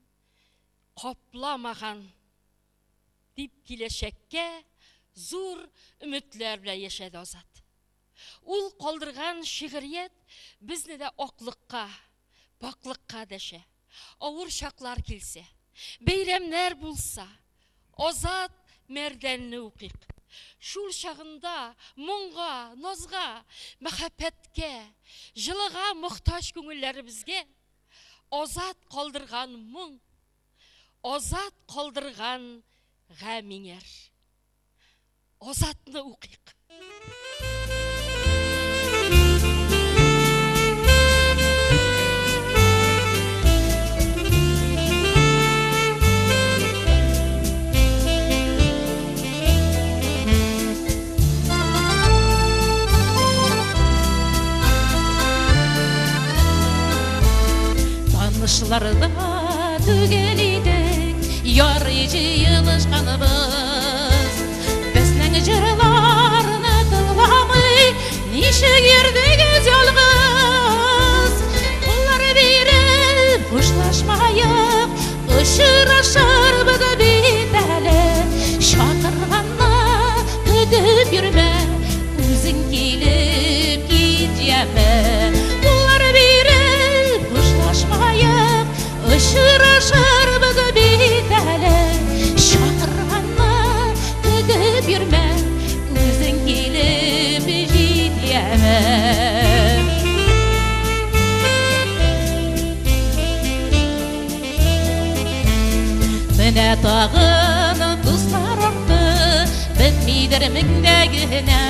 капламаган, дип киләчәккә зур өметләр белән яшәде Азат. Ул калдырган шигърият безне дә аклыкка, пакьлыкка дәшә. Авыр чаклар килсә, бәйрәмнәр булса, Азат Мәрдәнне укыйк. Шул чагында моңга, назга, мәхәббәткә, җылыга мохтаҗ күңелләребезгә Азат калдырган моң, Азат калдырган гамь иңәр. Азатны укыйк. Танышлар да түгел идек, ярый җыелышканбыз. Безнең җырларны тыңламый, ничек йөрдегез ялгыз? Куллар биреп, хушлашмаек, очрашырбыз бит әле. Чакырганны көтеп йөрмә, үзең килеп кит, яме. Куллар биреп, хушлашмаек, очрашырбыз бит әле. Чакырганны көтеп йөрмә, үзең килеп җит, яме. Менә тагын дуслар артты, бетмидер меңдә генә.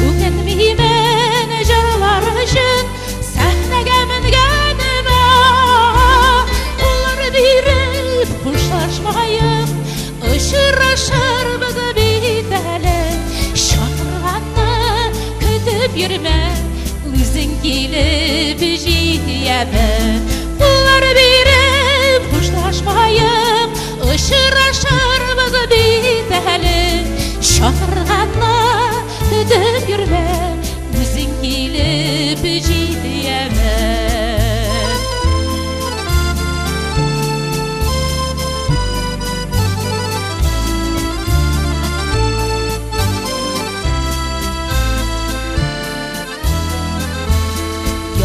Үкенмимен җырлар өчен сәхнәгә менгәнемә. Куллар биреп Көтеп йөрмә, үзең килеп җит, яме. Куллар биреп хушлашмаек, очрашырбыз бит әле. Чакырганны көтеп йөрмә, үзең килеп җит, яме.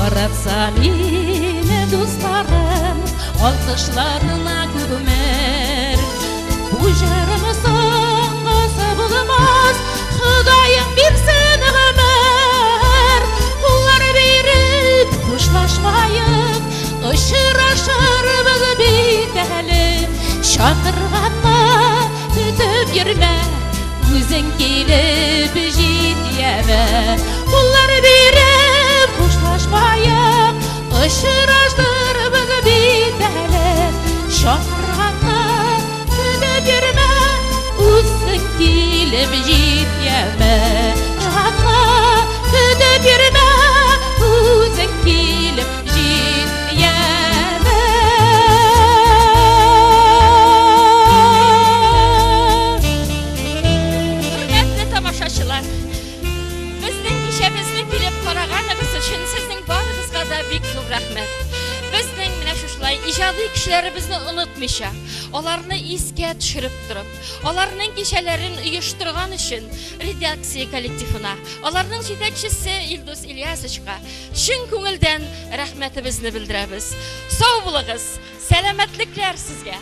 Яратса мине дусларым, алкышларына күмер. Бу җырым соңгысы булмас, Ходаем бирсен гомер. Куллар биреп хушлашмаек, очрашырбыз бит әле. Чакырганны көтеп йөрмә, үзең килеп җит, яме. Куллар биреп хушлашмаек, очрашырбыз бит әле. Чакырганны көтеп йөрмә, үзең килеп җит, яме. Чакырганны көтеп йөрмә, үзең килеп җит, яме. Хөрмәтле тамашачылар, безнең кичәбезне килеп караганыгыз өчен сезнең барыгызга да бик зур рәхмәт. Безнең менә шушылай иҗади кешеләребезне онытмыйча, аларны искә төшереп торып, аларның кичәләрен оештырган өчен редакция коллективына, аларның җитәкчесе Илдус Ильясовичка чын күңелдән рәхмәтебезне белдерәбез. Сау булыгыз, сәламәтлекләр сезгә!